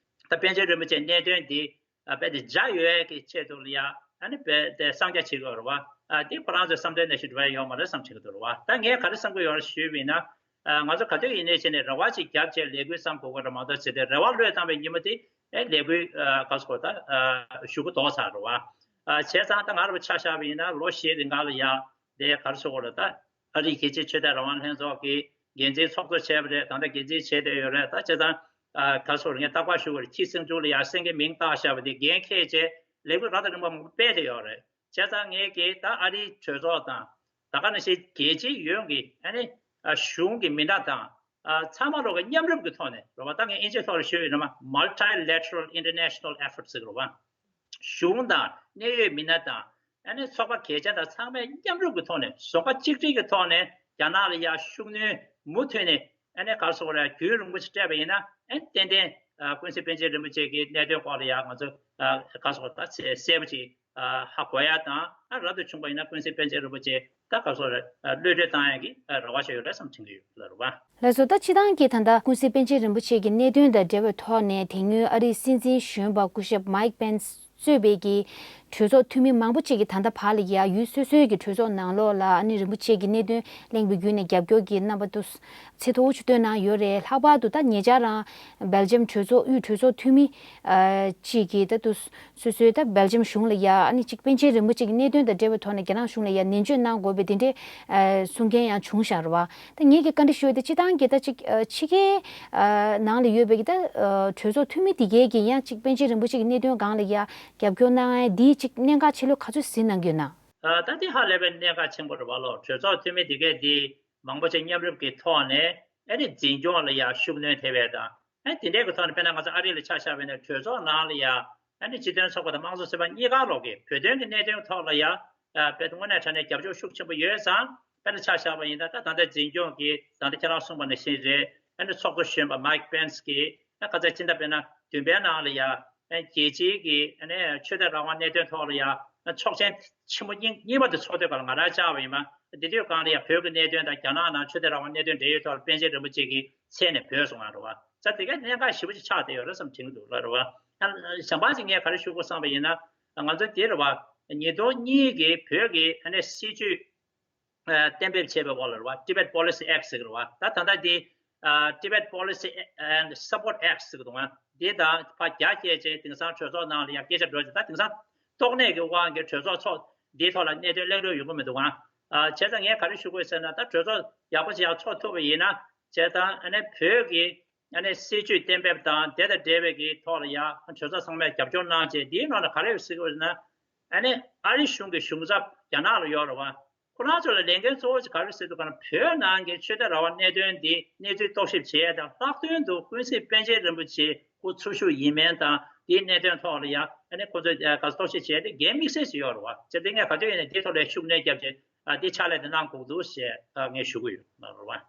ད་པཎ་ཆེན་རིན་པོ་ཆེ་གནད་དོན་འདི་ཨ་རྦད་དེ་འཇགས་ཡོད་ཀྱི་ཆེད་དུ་ལ་ཡ་ཨ་ནི་རྦད་དེ་གསང་རྒྱ་བྱེད་དགོས་རེད་བ། ཨ་དེ་ཁོ་རང་ཚོའི་བསམ་དོན་ནང་བཞིན་འགྲོ་ཡ་ཡོད་མ་རེད་བསམ་བྱེད་ཀྱི་འདུག་རེད་བ། ད་ངས་ག་རེ་བསམ་གྱི་ཡོད་རེད་ཞུས་པ་ཡིན་ན། ཨ་ང་ཚོ་ག་དུས་ཡིན་ནའི་བྱས་ནས་རེ་བ་ཅིག་བརྒྱབ་བྱས་ལས་འགུལ་བརྩམས་དགོས་ཀྱི་རེད་མ་གཏོགས་བྱས་ཏེ་རེ་བ་བློས་བཏང་བའི་ཉིན་མོ་དེ་ཨེ་ལས་འགུལ་ཨ་ག་ཟེར་དགོས། ད་ཨ་ཞུ་གི་དོགས་ཚར་རེད་བ། ཨ་བྱས་ཙང་ད་ང་རང་ཆ་བཞག་པ་ཡིན་ན་ལོ་བཞིའི་རིང་ག་ལ་ཡ་དེ་ག་རེ་ཟེར་དགོས་རེད། ད་ཨ་རིའི་རྒྱལ་སྤྱིའི་ཆོས་དད་རང་དབང་ལྷན་ཚོགས་ཀྱི་འགན་འཛིན་ཚོགས་གཙོ་བྱས་པ་རེད། ད་ལྟ་འགན་འཛིན་བྱས་བསྡད་ཡོད་རེད། ད་བྱས་ཙང་ཨ་ག་རེ་ཟེར་དགོས་རེད། ངས་རྟག་པར་ཞུ་དགོས་རེད། ཁྱི་སེང་ཆུང་ལ་ཡ་སེང་གེ་མིང་བཏགས་བཞག་པ་དེ་འགན་འཁྱེར་བྱས་ལས་འགུལ་རབ་དང་རིམ་པ་མང་པོ་སྤེལ་བསྡད་ཡོད་རེད། བྱས་ཙང་ངས་ཀྱིས་ད་ཨ་རིའི་གྲོས་ཚོགས་དང་ད་ག་ནང་བཞིན་རྒྱལ་སྤྱིའི་ཡོངས་ཀྱི་ཨ་ནི་ཨ་གཞུང་གི་མི་སྣ་དང་ཨ་ཚང་མ་ལོག་གི་མཉམ་རུབ་ཀྱི་ཐོག་ནས་རེད་བ། ད་ངས་དབྱིན་ཇིའི་ཐོག་ལ་ཞུས་ཡོད་ན་མ་multilateral international efforts ཟེར་གི་རེད་བ། གཞུང་དང་གནད་ཡོད་མི་སྣ་དང་ཨ་ནི་ཚོགས་པ་གལ་ཆེན་དང་ཚང་མས་མཉམ་རུབ་ཀྱི་ཐོག་ནས་བཟོ་འགའ་གཅིག་སྒྲིལ་གྱི་ཐོག་ནས་རྒྱ་ནག་ལ་ཡ་ཤུགས་སྣོན་མུ་མཐུད་ནས་ཨ་ནི་ག་རེ་ཟེར་དགོས་རེད། རྒྱུན་རིང་པོ་ཞིག་སྤྲད་པ་ཡིན་ན་ཨ་ནི་ཏན་ཏན་ཨ་ཀུན་གཟིགས་པཎ་ཆེན་རིན་པོ་ཆེ་གི་གནད་དོན་སྐོར་ལ་ཡ་ང་ཚོ་ཨ་ག་རེ་ཟེར་དགོས་རེད། ད་གསལ་པོ་ཅིག་ཨ་ཧ་གོ་ཡ་དང་། ཨ་རབ་ཏུ་བྱུང་པ་ཡིན་ན་ཀུན་གཟིགས་པཎ་ཆེན་རིན་པོ་ཆེ་ད་ག་རེ་ཟེར་དགོས་རེད། གློད་གྲོལ་བཏང་ཡ་གི་ཨ་རེ་བ་ཞིག་ཡོད་རེད་བསམ་དྲན་གྱི་ཡོད་ལ་རེད་བ། ལགས་སོ། ད་སྤྱིར་བཏང་གི་ད་ལྟ་ཀུན་གཟིགས་པཎ་ཆེན་རིན་པོ་ཆེ་གི་གནད་དོན་དང་འབྲེལ་བའི་ཐོག་ནས་དེ་སྔོན་ཨ་རིའི་སྲིད་འཛིན་གཞོན་པ་སྐུ་ཞབས་Mike Pence གཙོས་པའི་གི་གྲོས་ཚོགས་འཐུས་མི་མང་པོ་ཅིག་གིས་ད་ལྟ་བར་ལ་ཡ་ཡུལ་སོ་སོའི་གི་གྲོས་ཚོགས་ནང་ལོགས་ལ་ཨ་ནི་རིན་པོ་ཆེ་གི་གནད་དོན་གླེང་བའི་བརྒྱུད་ནས་རྒྱབ་སྐྱོར་གྱི་རྣམ་པ་དུ་ཚད་མཐོ་བོ་ཞིག་བཏོན་གནང་ཡོད་རེད། ལྷག་པར་དུ་ད་ཉེ་ཆར་རང་སྦེལ་ཇམ་གྲོས་ཚོགས་དབུས་གྲོས་ཚོགས་འཐུས་མི་ཨ་ཅིག་གིས་ད་དུ་སོ་སོའི་ད་སྦེལ་ཇམ་གཞུང་ལ་ཡ་ཨ་ནི་ཅིག་པཎ་ཆེན་རིན་པོ་ཆེ་གི་གནད་དོན་དང་འབྲེལ་བའི་ཐོག་ནས་རྒྱ་ནག་གཞུང་ལ་ཡ་ནན་བརྗོད་གནང་དགོས་པའི་དེ་འདྲའི་ཨ་གསུང་མཁན་ཡང་བྱུང་བཞག་རེད་བ། ད་ངེད་ཀྱིས་བཀའ་འདྲི་ཞུ་ཡ་དེ་སྤྱི་བཏང་གི་ད་ཅིག་ཨ་ཕྱི་རྒྱལ་ཨ་ནང་ལ་ཡོད་པའི་གི་ད་ཨ་གྲོས་ཚོགས་འཐུས་མི་དེ་གའི་གི་ཡང་ཅིག་པཎ་ཆེན་རིན་པོ་ཆེ་གི་གནད་དོན་སྒང་ལ་ཡ་རྒྱབ་སྐྱོར་གནང་ཡ་འདིའི་ཅིག་གནད་འགག་ཆེ་ལོས་ག་ཚོད་གཟིགས་གནང་གི་ཡོད་ན། ཨ་ད་དེ་ཧ་ལས་པའི་གནད་འགག་ཆེན་པོ་རེད་བ་ལོ། གྲོས་ཚོགས་འཐུས་མི་དེ་གས་དེ་མང་པོ་ཞིག་མཉམ་རུབ་ཀྱི་ཐོག་ནས་ཨ་ནི་འཛིན་སྐྱོང་ལ་ཡ་ཤུགས་སྣོན་ཐེབས་པ་དང་། ཨ་དེ་འདྲའི་གི་ཐོག་ནས་དཔེར་ན་ང་ཚོ་ཨ་རི་ལ་ཆ་བཞག་པ་ཡིན་ན་གྲོས་ཚོགས་ནང་ལ་ཡ་ཨ་ནི་སྤྱི་མཐུན་ཚོགས་པ་དང་དམངས་གཙོ་ཚོགས་པ་གཉིས་ཀ་ལོག་གི་བོད་དོན་གྱི་གནད་དོན་ཐོག་ལ་ཡ་ཨ་དཔེ་དངོས་གནས་དྲང་གནས་རྒྱབ་སྐྱོར་ཤུགས་ཆེན་པོ་ཡོད་ཙང་། དཔེར་ན་ཆ་བཞག་པ་ཡིན་ན་ད་ད་ལྟ་འཛིན་སྐྱོང་གིས་ད་ལྟ་ཁྱེད་རང་གསུངས་པ་ནང་བཞིན་རེད། ཨ་ནི་ཚོགས་གཙོ་གཞོན་པ་མའིག་པེན་སི་གིས་ཨ་ཁ་ཚ་ཕྱི་ཟླ་དཔེར་ན་བདུན་པའི་ནང་ལ་ཡ་ཨ་རྒྱལ་སྤྱིའི་གི་ཨ་ནི་ཆོས་དད་རང་དབང་གནད་དོན་ཐོག་ལ་ཡ་ཨ་ཚོགས་ཆེན་ཆེན་མོ་གཉིས་གཉིས་པ་དེ་ཚོགས་དུས་སྐབས་ལ་ང་རང་བཅར་བ་ཡིན་པ། དེ་དུས་སྒང་ལ་ཡ་བོད་ཀྱི་གནད་དོན་དང་རྒྱ་ནག་ནང་ཆོས་དད་རང་དབང་གནད་དོན་འབྲེལ་ཡོད་ཐོག་ལ་པཎ་ཆེན་རིན་པོ་ཆེ་གི་མཚན་ནས་བོས་སོང་ང་རེད་བ། ས་དེ་གའི་གནད་འགག་ཞེ་པོ་ཅིག་ཆགས་བསྡད་ཡོད་རེད་བསམ་དྲན་གྱི་འདུག་ལ་རེད་བ། ཨ་གཞན་པ་ཅིག་ངས་ག་རེ་ཞུ་དགོས་བསམ་པ་ཡིན་ན། ང་ཚོ་དེ་རེད་བ། ཉིས་སྟོང་གཉིས་ཀྱི་བོད་ཀྱི་ཨ་ནི་སྲིད་ཇུས་གཏན་འབེབས་བྱས་པའི་འོག་ལ་རེད་བ། Tibet Policy Act ཟེར་གི་རེད་བ། ད་ད་ལྟ་འདི་Tibet Policy and Support Act ཟེར་གི་འདུག་ཨ། འདི་དང་ཕར་རྒྱ་བསྐྱེད་བྱས་དེང་སང་གྲོས་ཚོགས་ནང་ལ་ཡང་སྐད་ཆ་འགྲོ་བྱས། ད་དེང་སང་ཏོག་ནད་ཀྱི་དབང་གིས་གྲོས་ཚོགས་ཚོགས་འདིའི་ཐོག་ལ་གནད་དོན་གླེང་རོགས་ཡོང་གི་མི་འདུག་ཨ། བྱས་ཙང་ངས་ག་རེ་ཞུ་དགོས་ཟེར་ན། ད་གྲོས་ཚོགས་ཡག་པོ་ཅིག་ཡང་ཚོགས་ཐུབ་པ་ཡིན་ན། བྱས་ཙང་ཨ་ནི་བོད་ཀྱི་ཨ་ནི་སྲིད་ཇུས་གཏན་འབེབས་དང་དེ་དང་འབྲེལ་བའི་གི་ཐོག་ལ་ཡང་གྲོས་ཚོགས་ཚང་མས་རྒྱབ་སྐྱོར་གནང་བྱས། འདིའི་ནང་ལ་ག་རེ་ཡོད་ཟེར་དགོས་ཟེར་ན། ཨ་ནི་ཨ་རི་གཞུང་གི་གཞུང་ཚབ་རྒྱ་ནག་ལ་ཡོད་རེད་བ། ཁོ་རང་ཚོ་ལ་ལས་འགན་གཙོ་བོ་ཅིག་ག་རེ་ཟེར་དུས་ག་ན། བོད་ནང་གི་ཆོས་དད་རང་དབང་གནད་དོན་འདི་གནས་ཚུལ་རྟོག་ཞིབ་བྱེད་ཡས་དང་། ལྷག་དོན་དུ་ཀུན་གཟིགས་པཎ་ཆེན་རིན་པོ་ཆེ་སྐུ་འཚོ་བཞུགས་ཡིན་མིན་དང་། འདིའི་གནད་དོན་ཐོག་ལ་ཡང་ཨ་ནི་ཁོ་ཚོས་ཨ་ག་རེ་རྟོག་ཞིབ་བྱེད་ཡས་དེ་འགན་དམིགས་བསལ་ཞིག་ཡོད་རེད་བ། བྱས་ཙང་ངས་ག་དུས་ཡིན་ནའི་འདིའི་ཐོག་ལ་ཤུགས་སྣོན་བརྒྱབ་བྱས། ཨ་འདི་ཕྱག་ལས་དེ་གནང་དགོས་འདུག་ཞེས་ཨ་ངས་ཞུ་གི་ཡོད་ལ་རེད་བ།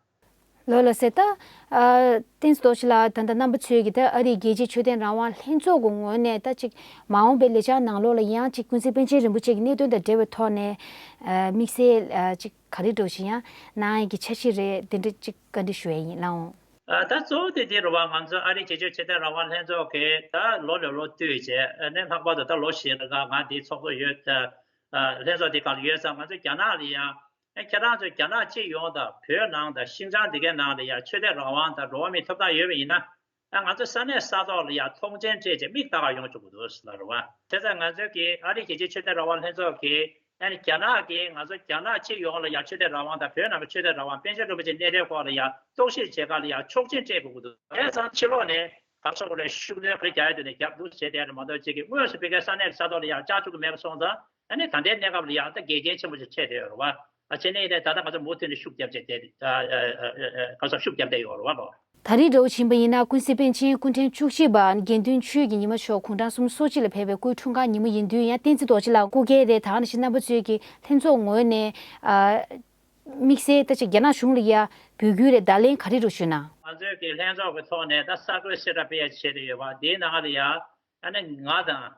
ལོ་ལ་ཟེར་ད། ཨ་བསྟན་འཛིན་རྡོ་རྗེ་ལགས། ད་ལྟ་རྣམ་པ་ཚོས་ཀྱིས་ད་ཨ་རིའི་རྒྱལ་སྤྱིའི་ཆོས་དད་རང་དབང་ལྷན་ཚོགས་ཀྱི་ངོས་ནས་ད་ཅིག་མ་འོངས་པའི་ལས་འཆར་ནང་ལོགས་ལ་ཡང་ཅིག་ཀུན་གཟིགས་པཎ་ཆེན་རིན་པོ་ཆེ་གི་གནད་དོན་དང་འབྲེལ་བའི་ཐོག་ནས་ཨ་དམིགས་བསལ་ཨ་ཅིག་ག་རེ་འདྲ་བོ་ཞིག་ཡང་གནང་ཡས་ཀྱི་འཆར་གཞི་རེད། དེ་འདྲ་ཅིག་བཀའ་འདྲི་ཞུ་ཡས་ཡིན་ལགས་འོང་། ཨ་ད་གཙོ་བོ་དེ་དེ་རེད་བ། ང་ཚོ་ཨ་རིའི་རྒྱལ་སྤྱིའི་ཆོས་དད་རང་དབང་ལྷན་ཚོགས་ཀྱིས་ད་ལོ་ནས་ལོ་བསྟུད་བྱས། ཨ་ནི་ལྷག་པར་དུ་ད་ལོ་བཞི་ལ་ང་ང་འདིའི་ཚོགས་གཙོ་ཡོད། ཨ་ལྷན་ཚོགས་འདི་སྒང་ལ་ཡོད་ཙང་། ང་ཚོ་རྒྱ་ནག་ལ་ཡང་། ཨ་ཁྱེད་རང་ཚོ་རྒྱ་ནག་སྤྱི་ཡོངས་དང་བོད་ནང་དང་ཤིན་ཅང་འདི་གའི་ནང་ལ་ཡང་ཆོས་དད་རང་དབང་དང་འགྲོ་བ་མིའི་ཐོབ་ཐང་ཡོད་པ་ཡིན་ན། ཨ་ང་ཚོ་ས་གནས་ས་ཐོག་ལ་ཡང་ཐོངས་མཆན་སྤྲད་བྱས་མིག་ལྟ་ག་ཡོང་ཆོག་གི་འདུག་ཟེར་ལ་རེད་བ། བྱས་ཙང་ང་ཚོའི་གི་ཨ་རི་རྒྱལ་སྤྱིའི་ཆོས་དད་རང་དབང་ལྷན་ཚོགས་ཀྱིས་ཨ་ནི་རྒྱ་ནག་གིས་ང་ཚོ་རྒྱ་ནག་སྤྱི་ཡོངས་ལ་ཡང་ཆོས་དད་རང་དབང་དང་བོད་ནང་གི་ཆོས་དད་རང་དབང་། པཎ་ཆེན་རིན་པོ་ཆེའི་གནས་དོན་སྐོར་ལ་ཡང་རྟོག་ཞིབ་བྱེད་ག་ལ་ཡང་ཆོག་མཆན་སྤྲད་དགོས་ཀྱི་འདུག་བྱས་ཙང་ཕྱི་ལོགས་ནས་ག་རེ་ཟེར་དགོས་རེད། ཤུགས་སྣོན་ག་རེ་རྒྱག་ཡ་དེ་ནས་རྒྱབ་འདུག་བྱས་བསྡད་རེད་མ་གཏོགས། ཅིག་གི་དངོས་སུ་ཕ་གིའི་ས་གནས་ས་ཐོག་ལ་ཡང་བཅར་ཐུབ་ཀྱི་མེད་པ་སོང་ཙང་། ཨ་ནི་ད་ལྟའི་གནས་སྐབས་ལ་ཡང་ད་འགལ་རྐྱེན་ཆེན་པོ་ཞིག་འཕྲད་བསྡད་ཡོད་རེད་བ། ཨ་བྱས་ནས་ཡིན་ནའི་ད་ལྟ་ང་ཚོ་མུ་མཐུད་ནས་ཤུགས་རྒྱབ་བྱས་བསྡད། ཨ་ཨ་ཨ་ཨ་ག་རེ་ཟེར། ཤུགས་རྒྱབ་བསྡད་ཡོད་རེད་བ་ལོ། ད་རེས་འདྲ་བོ་ཕྱིན་པ་ཡིན་ན། ཀུན་གཟིགས་པཎ་ཆེན་སྐུ་ཕྲེང་བཅུ་གཅིག་པ་དགེ་འདུན་ཆོས་ཀྱི་ཉི་མ་མཆོག་དགུང་གྲངས་སུམ་ཅུ་སོ་གཅིག་ལ་ཕེབས་པའི་སྐུའི་འཁྲུངས་སྐར་ཉིན་མོ་ཡིན་དུས། ཡང་བསྟན་འཛིན་རྡོ་རྗེ་ལགས་སྐུ་སྒེར་རེད། ད་ག་ནང་བཞིན་རྣམ་པ་ཚོས་ཀྱི་ལྷན་ཚོགས་ངོས་ནས་ཨ་དམིགས་བསལ་ད་ཅིག་རྒྱ་ནག་གཞུང་ལ་ཡ་འབོད་སྐུལ་རེད། བརྡ་ལན་ག་རེ་འདྲ་བོ་ཞུས་ན། ང་ཚོའི་གི་ལྷན་ཚོགས་ཀྱི་ཐོག་ནས་ད་གསར་འགོད་གསལ་བསྒྲགས་སྤེལ་ཡ་བྱས་བསྡད་ཡོད་པ། དེའི་ནང་ལ་ཡ་ཨ་ནི་ང་དང་།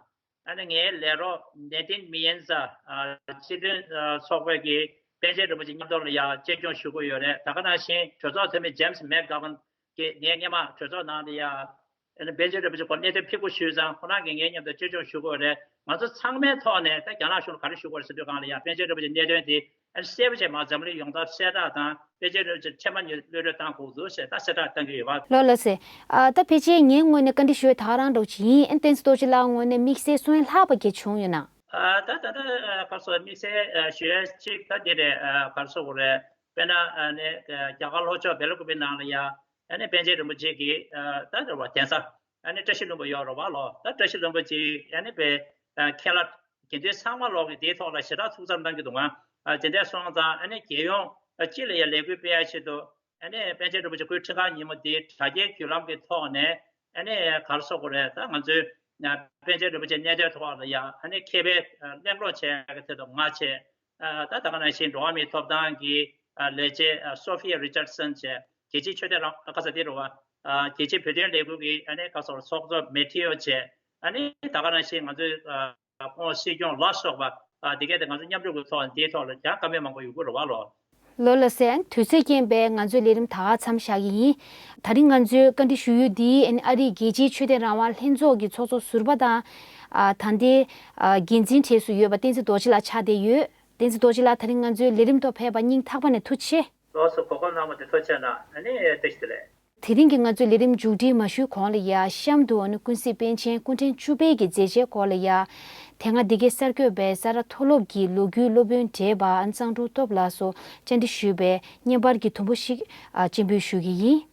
ཨ་ནི་ངའི་ལས་རོགས་ནེ་ཏིན་མི་ཡན་ས། ཨ་སྤྱི་མཐུན་ཨ་ཚོགས་པའི་གི་པཎ་ཆེན་རིན་པོ་ཆེ་མཉམ་དུ་ལ་ཡང་གཅེས་སྐྱོང་ཞུ་གི་ཡོད་རེད། ད་ག་ནང་བཞིན་གྲོས་ཚོགས་འཐུས་མི་ཇེམ་སི་མེག་གྷ་ཝན་གྱིས་ངའི་སྔོན་མ་གྲོས་ཚོགས་ནང་ལ་ཡང་ཨ་ནི་པཎ་ཆེན་རིན་པོ་ཆེ་སྐོར་གནད་དོན་ཕེབས་སྒུག་ཞུས་ཙང་། ཁོ་རང་གིས་ངའི་མཉམ་དུ་གཅེས་སྐྱོང་ཞུ་གི་ཡོད་རེད། ང་ཚོ་ཚང་མའི་ཐོག་ནས་ད་རྒྱ་ནག་གཞུང་ལ་ག་རེ་ཞུ་དགོས་རེད་ཟེར་དུས་སྒང་ལ་ཡང་། པཎ་ཆེན་རིན་པོ་ཆེའི་གནད་དོན་དེ་ཨ་ནི་གསལ་པོ་བྱས་མར་འཛམ་གླིང་ཡོངས་ཐོག་གསལ་བསྒྲགས་དང་། པཎ་ཆེན་རིན་པོ་ཆེ་ཐེངས་མ་གཉིས་གློད་གྲོལ་བཏང་དགོས་འདུག་ཟེར་ད་གསལ་བསྒྲགས་བཏང་གི་ཡོད་པ། ལགས་ལགས་སེ། ཨ་ད་ཕལ་ཆེར་ངའི་ངོས་ནས་བཀའ་འདྲི་ཞུ་ཡ་ད་ག་རང་འདྲ་བོ་ཅིག་ཡིན། ཨ་བསྟན་འཛིན་རྡོ་རྗེ་ལགས་ངོས་ནས་དམིགས་བསལ་གསུང་ཡ་ལྷག་པ་ག་རེ་བྱུང་ཡོད་ན། ཨ་ད་ད་ལྟ་ཨ་ག་རེ་ཟེར། དམིགས་བསལ་ཨ་ཞུ་ཡ་གཅིག་ད་འདི་རེད། ཨ་ག་རེ་ཟེར་དགོས་རེད། དཔེར་ན་ཨ་ནི་རྒྱ་གར་ལྷོ་ཕྱོགས་སྦེལ་ཀོབ་ནང་ལ་ཡ་ཨ་ནི་པཎ་ཆེན་རིན་པོ་ཆེ་གི་ཨ་ད་རེད་བ། གདན་ས་ཨ་ནི་བཀྲ་ཤིས་ལྷུན་པོ་ཡོད་རེད་བ་ལོ། ད་བཀྲ་ཤིས་ལྷུན་པོ་ཆེ་ཨ་ནི་པའི་ཨ་མཁན་བླ་དགེ་འདུན་ཚང་མ་ལོག་གིས་དེའི་ཐོག་ལ་ཞེ་དྲག་ཐུགས་འཚབ་གནང་གི་འདུག་ང་། ཨ་དེ་འདྲ་སོང་ཙང་ཨ་ནི་རྒྱལ་ཡོངས་ཨ་སྤྱི་ལ་ཡ་ལས་འགུལ་སྤེལ་ཡ་ཆེད་དུ། ཨ་ནི་པཎ་ཆེན་རིན་པོ་ཆེ་སྐུའི་འཁྲུངས་སྐར་ཉིན་མོ་འདི་དྲ་རྒྱའི་བརྒྱུད་ལམ་གྱི་ཐོག་ནས་ཨ་ནི་ག་རེ་ཟེར་དགོས་རེད། ད་ང་ཚོའི་ཨ་པཎ་ཆེན་རིན་པོ་ཆེའི་གནད་དོན་ཐོག་ལ་ཡ་ཨ་ནི་མཁས་པའི་ཨ་གླེང་སློང་བྱས་ཀྱི་ཐད་དུ་ང་བྱས། ཨ་ད་ད་ག་ནང་བཞིན་འགྲོ་བ་མིའི་ཐོབ་ཐང་གི་ཨ་ལས་བྱེད་ཨ་སོ་ཕི་ཡ་རི་ཅར་སན་བྱས། རྒྱལ་སྤྱིའི་ཆོས་དད་རང་ཨ་ག་རེ་ཟེར། དེ་རེད་བ། ཨ་རྒྱལ་སྤྱིའི་བོད་དོན་ལས་འགུལ་གྱི་ཨ་ནི་ག་རེ་ཟེར། ཚོགས་གཙོ་མེ་ཐི་ཡོ་བྱས། ཨ་ནི་ད་ག་ནང་བཞིན་ང་ཚོའི་ཨ་ཁོང་སྲིད་སྐྱོང་ལ་སོགས་པ། ཨ་དེ་གས་དེ་ང་ཚོ་མཉམ་རུབ་ཀྱི་ཐོག་ནས་དེའི་ཐོག་ལ་ཡང་བཀའ་མོལ་མང་པོ་ཡོང་གི་རེད་བ་ལོ། ལགས་ལགས་སེ། དུས་ཚོད་རྐྱེན་པས་ང་ཚོའི་ལས་རིམ་ད་ག་མཚམས་བཞག་གི་ཡིན། ད་རིང་ང་ཚོའི་བཀའ་འདྲི་ཞུ་ཡུལ་འདི་ཨ་ནི་ཨ་རིའི་རྒྱལ་སྤྱིའི་ཆོས་དད་རང་དབང་ལྷན་ཚོགས་ཀྱི་ཚོགས་གཙོ་ཟུར་པ་དང་ ཨ། ད་ལྟའི་ཨ་འགན་འཛིན་གྲས་སུ་ཡོད་པ་བསྟན་འཛིན་རྡོ་རྗེ་ལགས་ཆགས་བསྡད་ཡོད། བསྟན་འཛིན་རྡོ་རྗེ་ལགས་ད་རིང་ང་ཚོའི་ལས་རིམ་ཐོག་ཕེབས་པར་སྙིང་ཐག་པ་ནས་ཐུགས་རྗེ་ཆེ། ལགས་སོ། གོ་སྐབས་གནང་བ་དེ་ཐུགས་རྗེ་གནང་། ཨ་ནི་བཀྲ་ཤིས་བདེ་ལེགས། དེ་རིང་གི་ང་ཚོའི་ལས་རིམ་མཇུག་སྒྲིལ་མ་ཞུས་གོང་ལ་ཡ། གཤམ་དུ་ཨ་ནི་ཀུན་གཟིགས་པཎ་ཆེན་སྐུ་ཕྲེང་བཅུ་པའི་གི་མཛད་རྗེས་སྐོར་ལ་ཡ། དེ་སྔ་འདི་གའི་གསར་འགོད་པས་ས་རཱ་མཐོ་སློབ་ཀྱི་ལོ་རྒྱུས་སློབ་དཔོན་བགྲེས་པ་ཨ་ནི་གཙང་ཕྲུག་སྟོབས་ལགས་སུ་བཅར་འདྲི་ཞུས་པའི་བརྙན་པར་གྱི་དུམ་བུ་ཞིག་ཨ་སྤྱན་འབུལ་ཞུ་གི་ཡིན།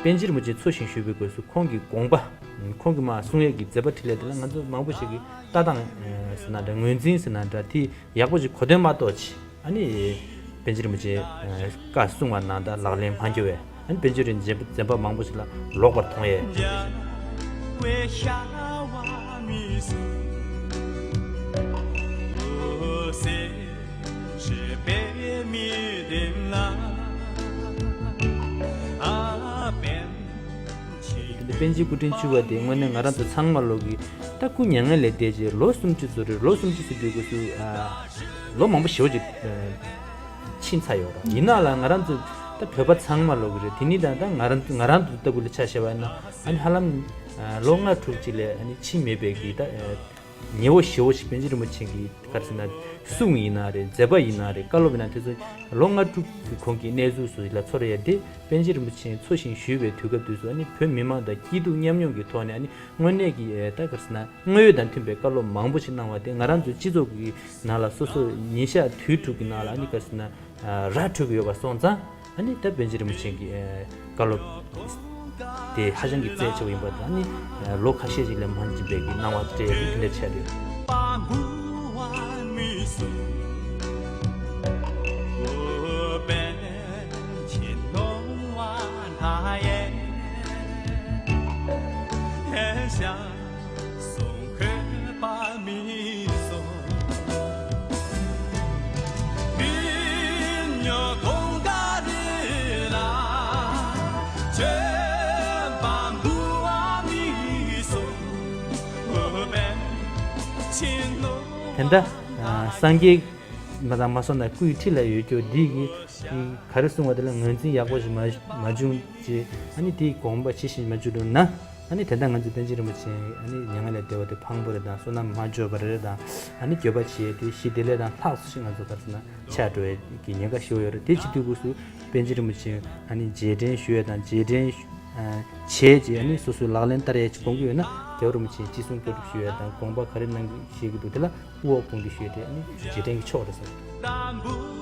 པཎ་ཆེན་རིན་པོ་ཆེ་འཚོ་ཞིང་བཞུགས་པའི་སྐབས་སུ་ཁོང་གི་དགོངས་པ། ཁོང་གི་མ་གསུང་ཡས་ཀྱི་མཛད་པ་འཕྲིན་ལས་དེ་ལ་ང་ཚོ་མང་པོ་ཞིག་གིས་ལྟ་སྟངས་ཟེར་ན་འདྲ། ངོས་འཛིན་ཟེར་ན་འདྲ། དེ་ཡག་པོ་ཞིག་གོ་དོན་མ་གཏོགས་ཅི། ཨ་ནི་པཎ་ཆེན་རིན་པོ་ཆེ་བཀའ་གསུང་བ་ནང་ལྟར་ལག་ལེན་མ་འཁྱོལ་བས། ཨ་ནི་པཎ་ཆེན་རིན་པོ་ཆེ་མཛད་པ་མང་པོ་ཞིག་ལ་ལོག་པར་མཐོང་ཡས། དེ་འདྲ་པཎ་ཆེན་སྐུ་ཕྲེང་བཅུ་པ་དེ་དངོས་གནས་ང་རང་ཚོ་ཚང་མ་ལོག་གི་ད་སྐུ་མྱ་ངན་ལས་འདས་རྗེས་ལོ་སུམ་ཅུ་ཙམ་རེད། ལོ་སུམ་ཅུ་ཟེར་དུས་སྐབས་སུ་ཨ་ལོ་མང་པོ་ཞེ་པོ་ཅིག་ཕྱིན་ཚར་ཡོད་རེད། ཡིན་ནའང་ལ་ང་རང་ཚོ་ད་བོད་པ་ཚང་མ་ལོག་གི་རེད། དེ་ནི་ད་ད་ང་རང་ང་རང་ཚོ་ལྟ་བུ་ལ་ཆ་བཞག་པ་ཡིན་ན་ཨ་ནི་ཧ་ལམ་ལོ་ལྔ་དྲུག་ཅིག་ལས་ཨ་ནི་ཕྱིན་མེད་པའི་གི་ད། ཉེ་བོ་ཞེ་བོ་ཞིག་པཎ་ཆེན་རིན་པོ་ཆེ་གི་ག་རེ་ཟེར་ན་གསུང་ཡིན་ན་རེད། མཛད་པ་ཡིན་ན་རེད། བཀའ་སློབ་ཡིན་ན་དེ་ཚོ་ལོ་ལྔ་དྲུག་གི་གོང་གི་གནས་ཚུལ་སོགས་ལ་ཚོར་ཡ་དེ་པཎ་ཆེན་རིན་པོ་ཆེ་འཚོ་ཞིང་བཞུགས་པའི་དུས་སྐབས་དུས་སུ་ཨ་ནི་བོད་མི་མང་དང་སྐྱིད་སྡུག་མཉམ་མྱོང་གི་ཐོག་ནས་ཨ་ནི་དངོས་གནས་ཀྱི་ད་ག་རེ་ཟེར་ན་དངོས་ཡོད་དང་མཐུན་པའི་བཀའ་སློབ་མང་པོ་ཞིག་གནང་བ་དེ་ང་རང་ཚོའི་སྤྱི་ཚོགས་ཀྱི་ནང་ལ་སོ་སོ་ཉིན་ཞག་དུས་དྲུག་གི་ནང་ལ་ཨ་ནི་ག་རེ་ཟེར་ན། ར་འཕྲོད་ཀྱི་ཡོད་པ་སོང་ཙང་ཨ་ནི་ད་པཎ་ཆེན་རིན་པོ་ཆེ་གི་བཀའ་སློབ་དེ་ཧ་ཅང་གི་རྩ་ཆེ་བ་ཡིན་པ་དང་། ཨ་ནི་ལོ་ཁ་ཤས་ཤིག་ལས་མ་འཇིག་པའི་གི་སྣང་བ་སྤྲད་ཡོད་པ་དེ་འདྲ་ཆགས་ཡོད། དེ་འདྲ་སངས་རྒྱས་མ་དང་མ་སོང་ན་སྐུའི་འཁྲིས་ལ་ཡོད་རྒྱུ་འདི་གི་ག་རེ་གསུང་བ་དེ་ལ་ངོས་འཛིན་ཡག་པོ་ཞིག་མ་མ་བྱུང་རྗེས་ཨ་ནི་དེའི་དགོངས་པ་ཇི་བཞིན་མ་བཅུག་རུང་ན། ཨ་ནི་དེ་འདྲ་ང་ཚོའི་པཎ་ཆེན་རིན་པོ་ཆེ་ཨ་ནི་མྱ་ངན་ལས་འདས་པ་དེ་ཕངས་པོ་རེད་དང་བསོད་ནམས་མ་འཇོག་པ་རེད་དང་། ཨ་ནི་འགྱོད་པ་བྱེད་ཡས་དེ་ཞི་བདེ་ལས་དང་ལྷག་སུ་ཞིག་ང་ཚོ་ག་རེ་ཟེར་ན་ཆགས་འགྲོ་ཡས་ཀྱི་ཉེན་ཁ་ཞེ་པོ་ཡོད་རེད། དེ་བྱེད་དུས་སྐབས་སུ་པཎ་ཆེན་རིན་པོ་ཆེ་ཨ་ནི་རྗེས་དྲན་ཞུ་ཡས་དང་རྗེས་དྲན་བྱས་རྗེས་ཨ་ནི་སོ་སོའི་ལག་ལེན་བསྟར་ཡས་ཀྱི་དགོངས་ཀྱི་ཡོད་ན་རྒྱལ་བ་རིན་པོ་ཆེ་ཅི་གསུང་བཀའ་སྒྲུབ་ཞུ་ཡས་དང་དགོངས་པ་ག་རེ་གནང་གི་བཞེས་ཀྱི་འདུག་དེ་ལ་དབུ་འོག་དགོངས་འདུས་ཞུ་ཡས་དེ་ཨ་ནི་རྗེས་དྲན་གྱི་ཕྱོགས་རེད་ཟེར།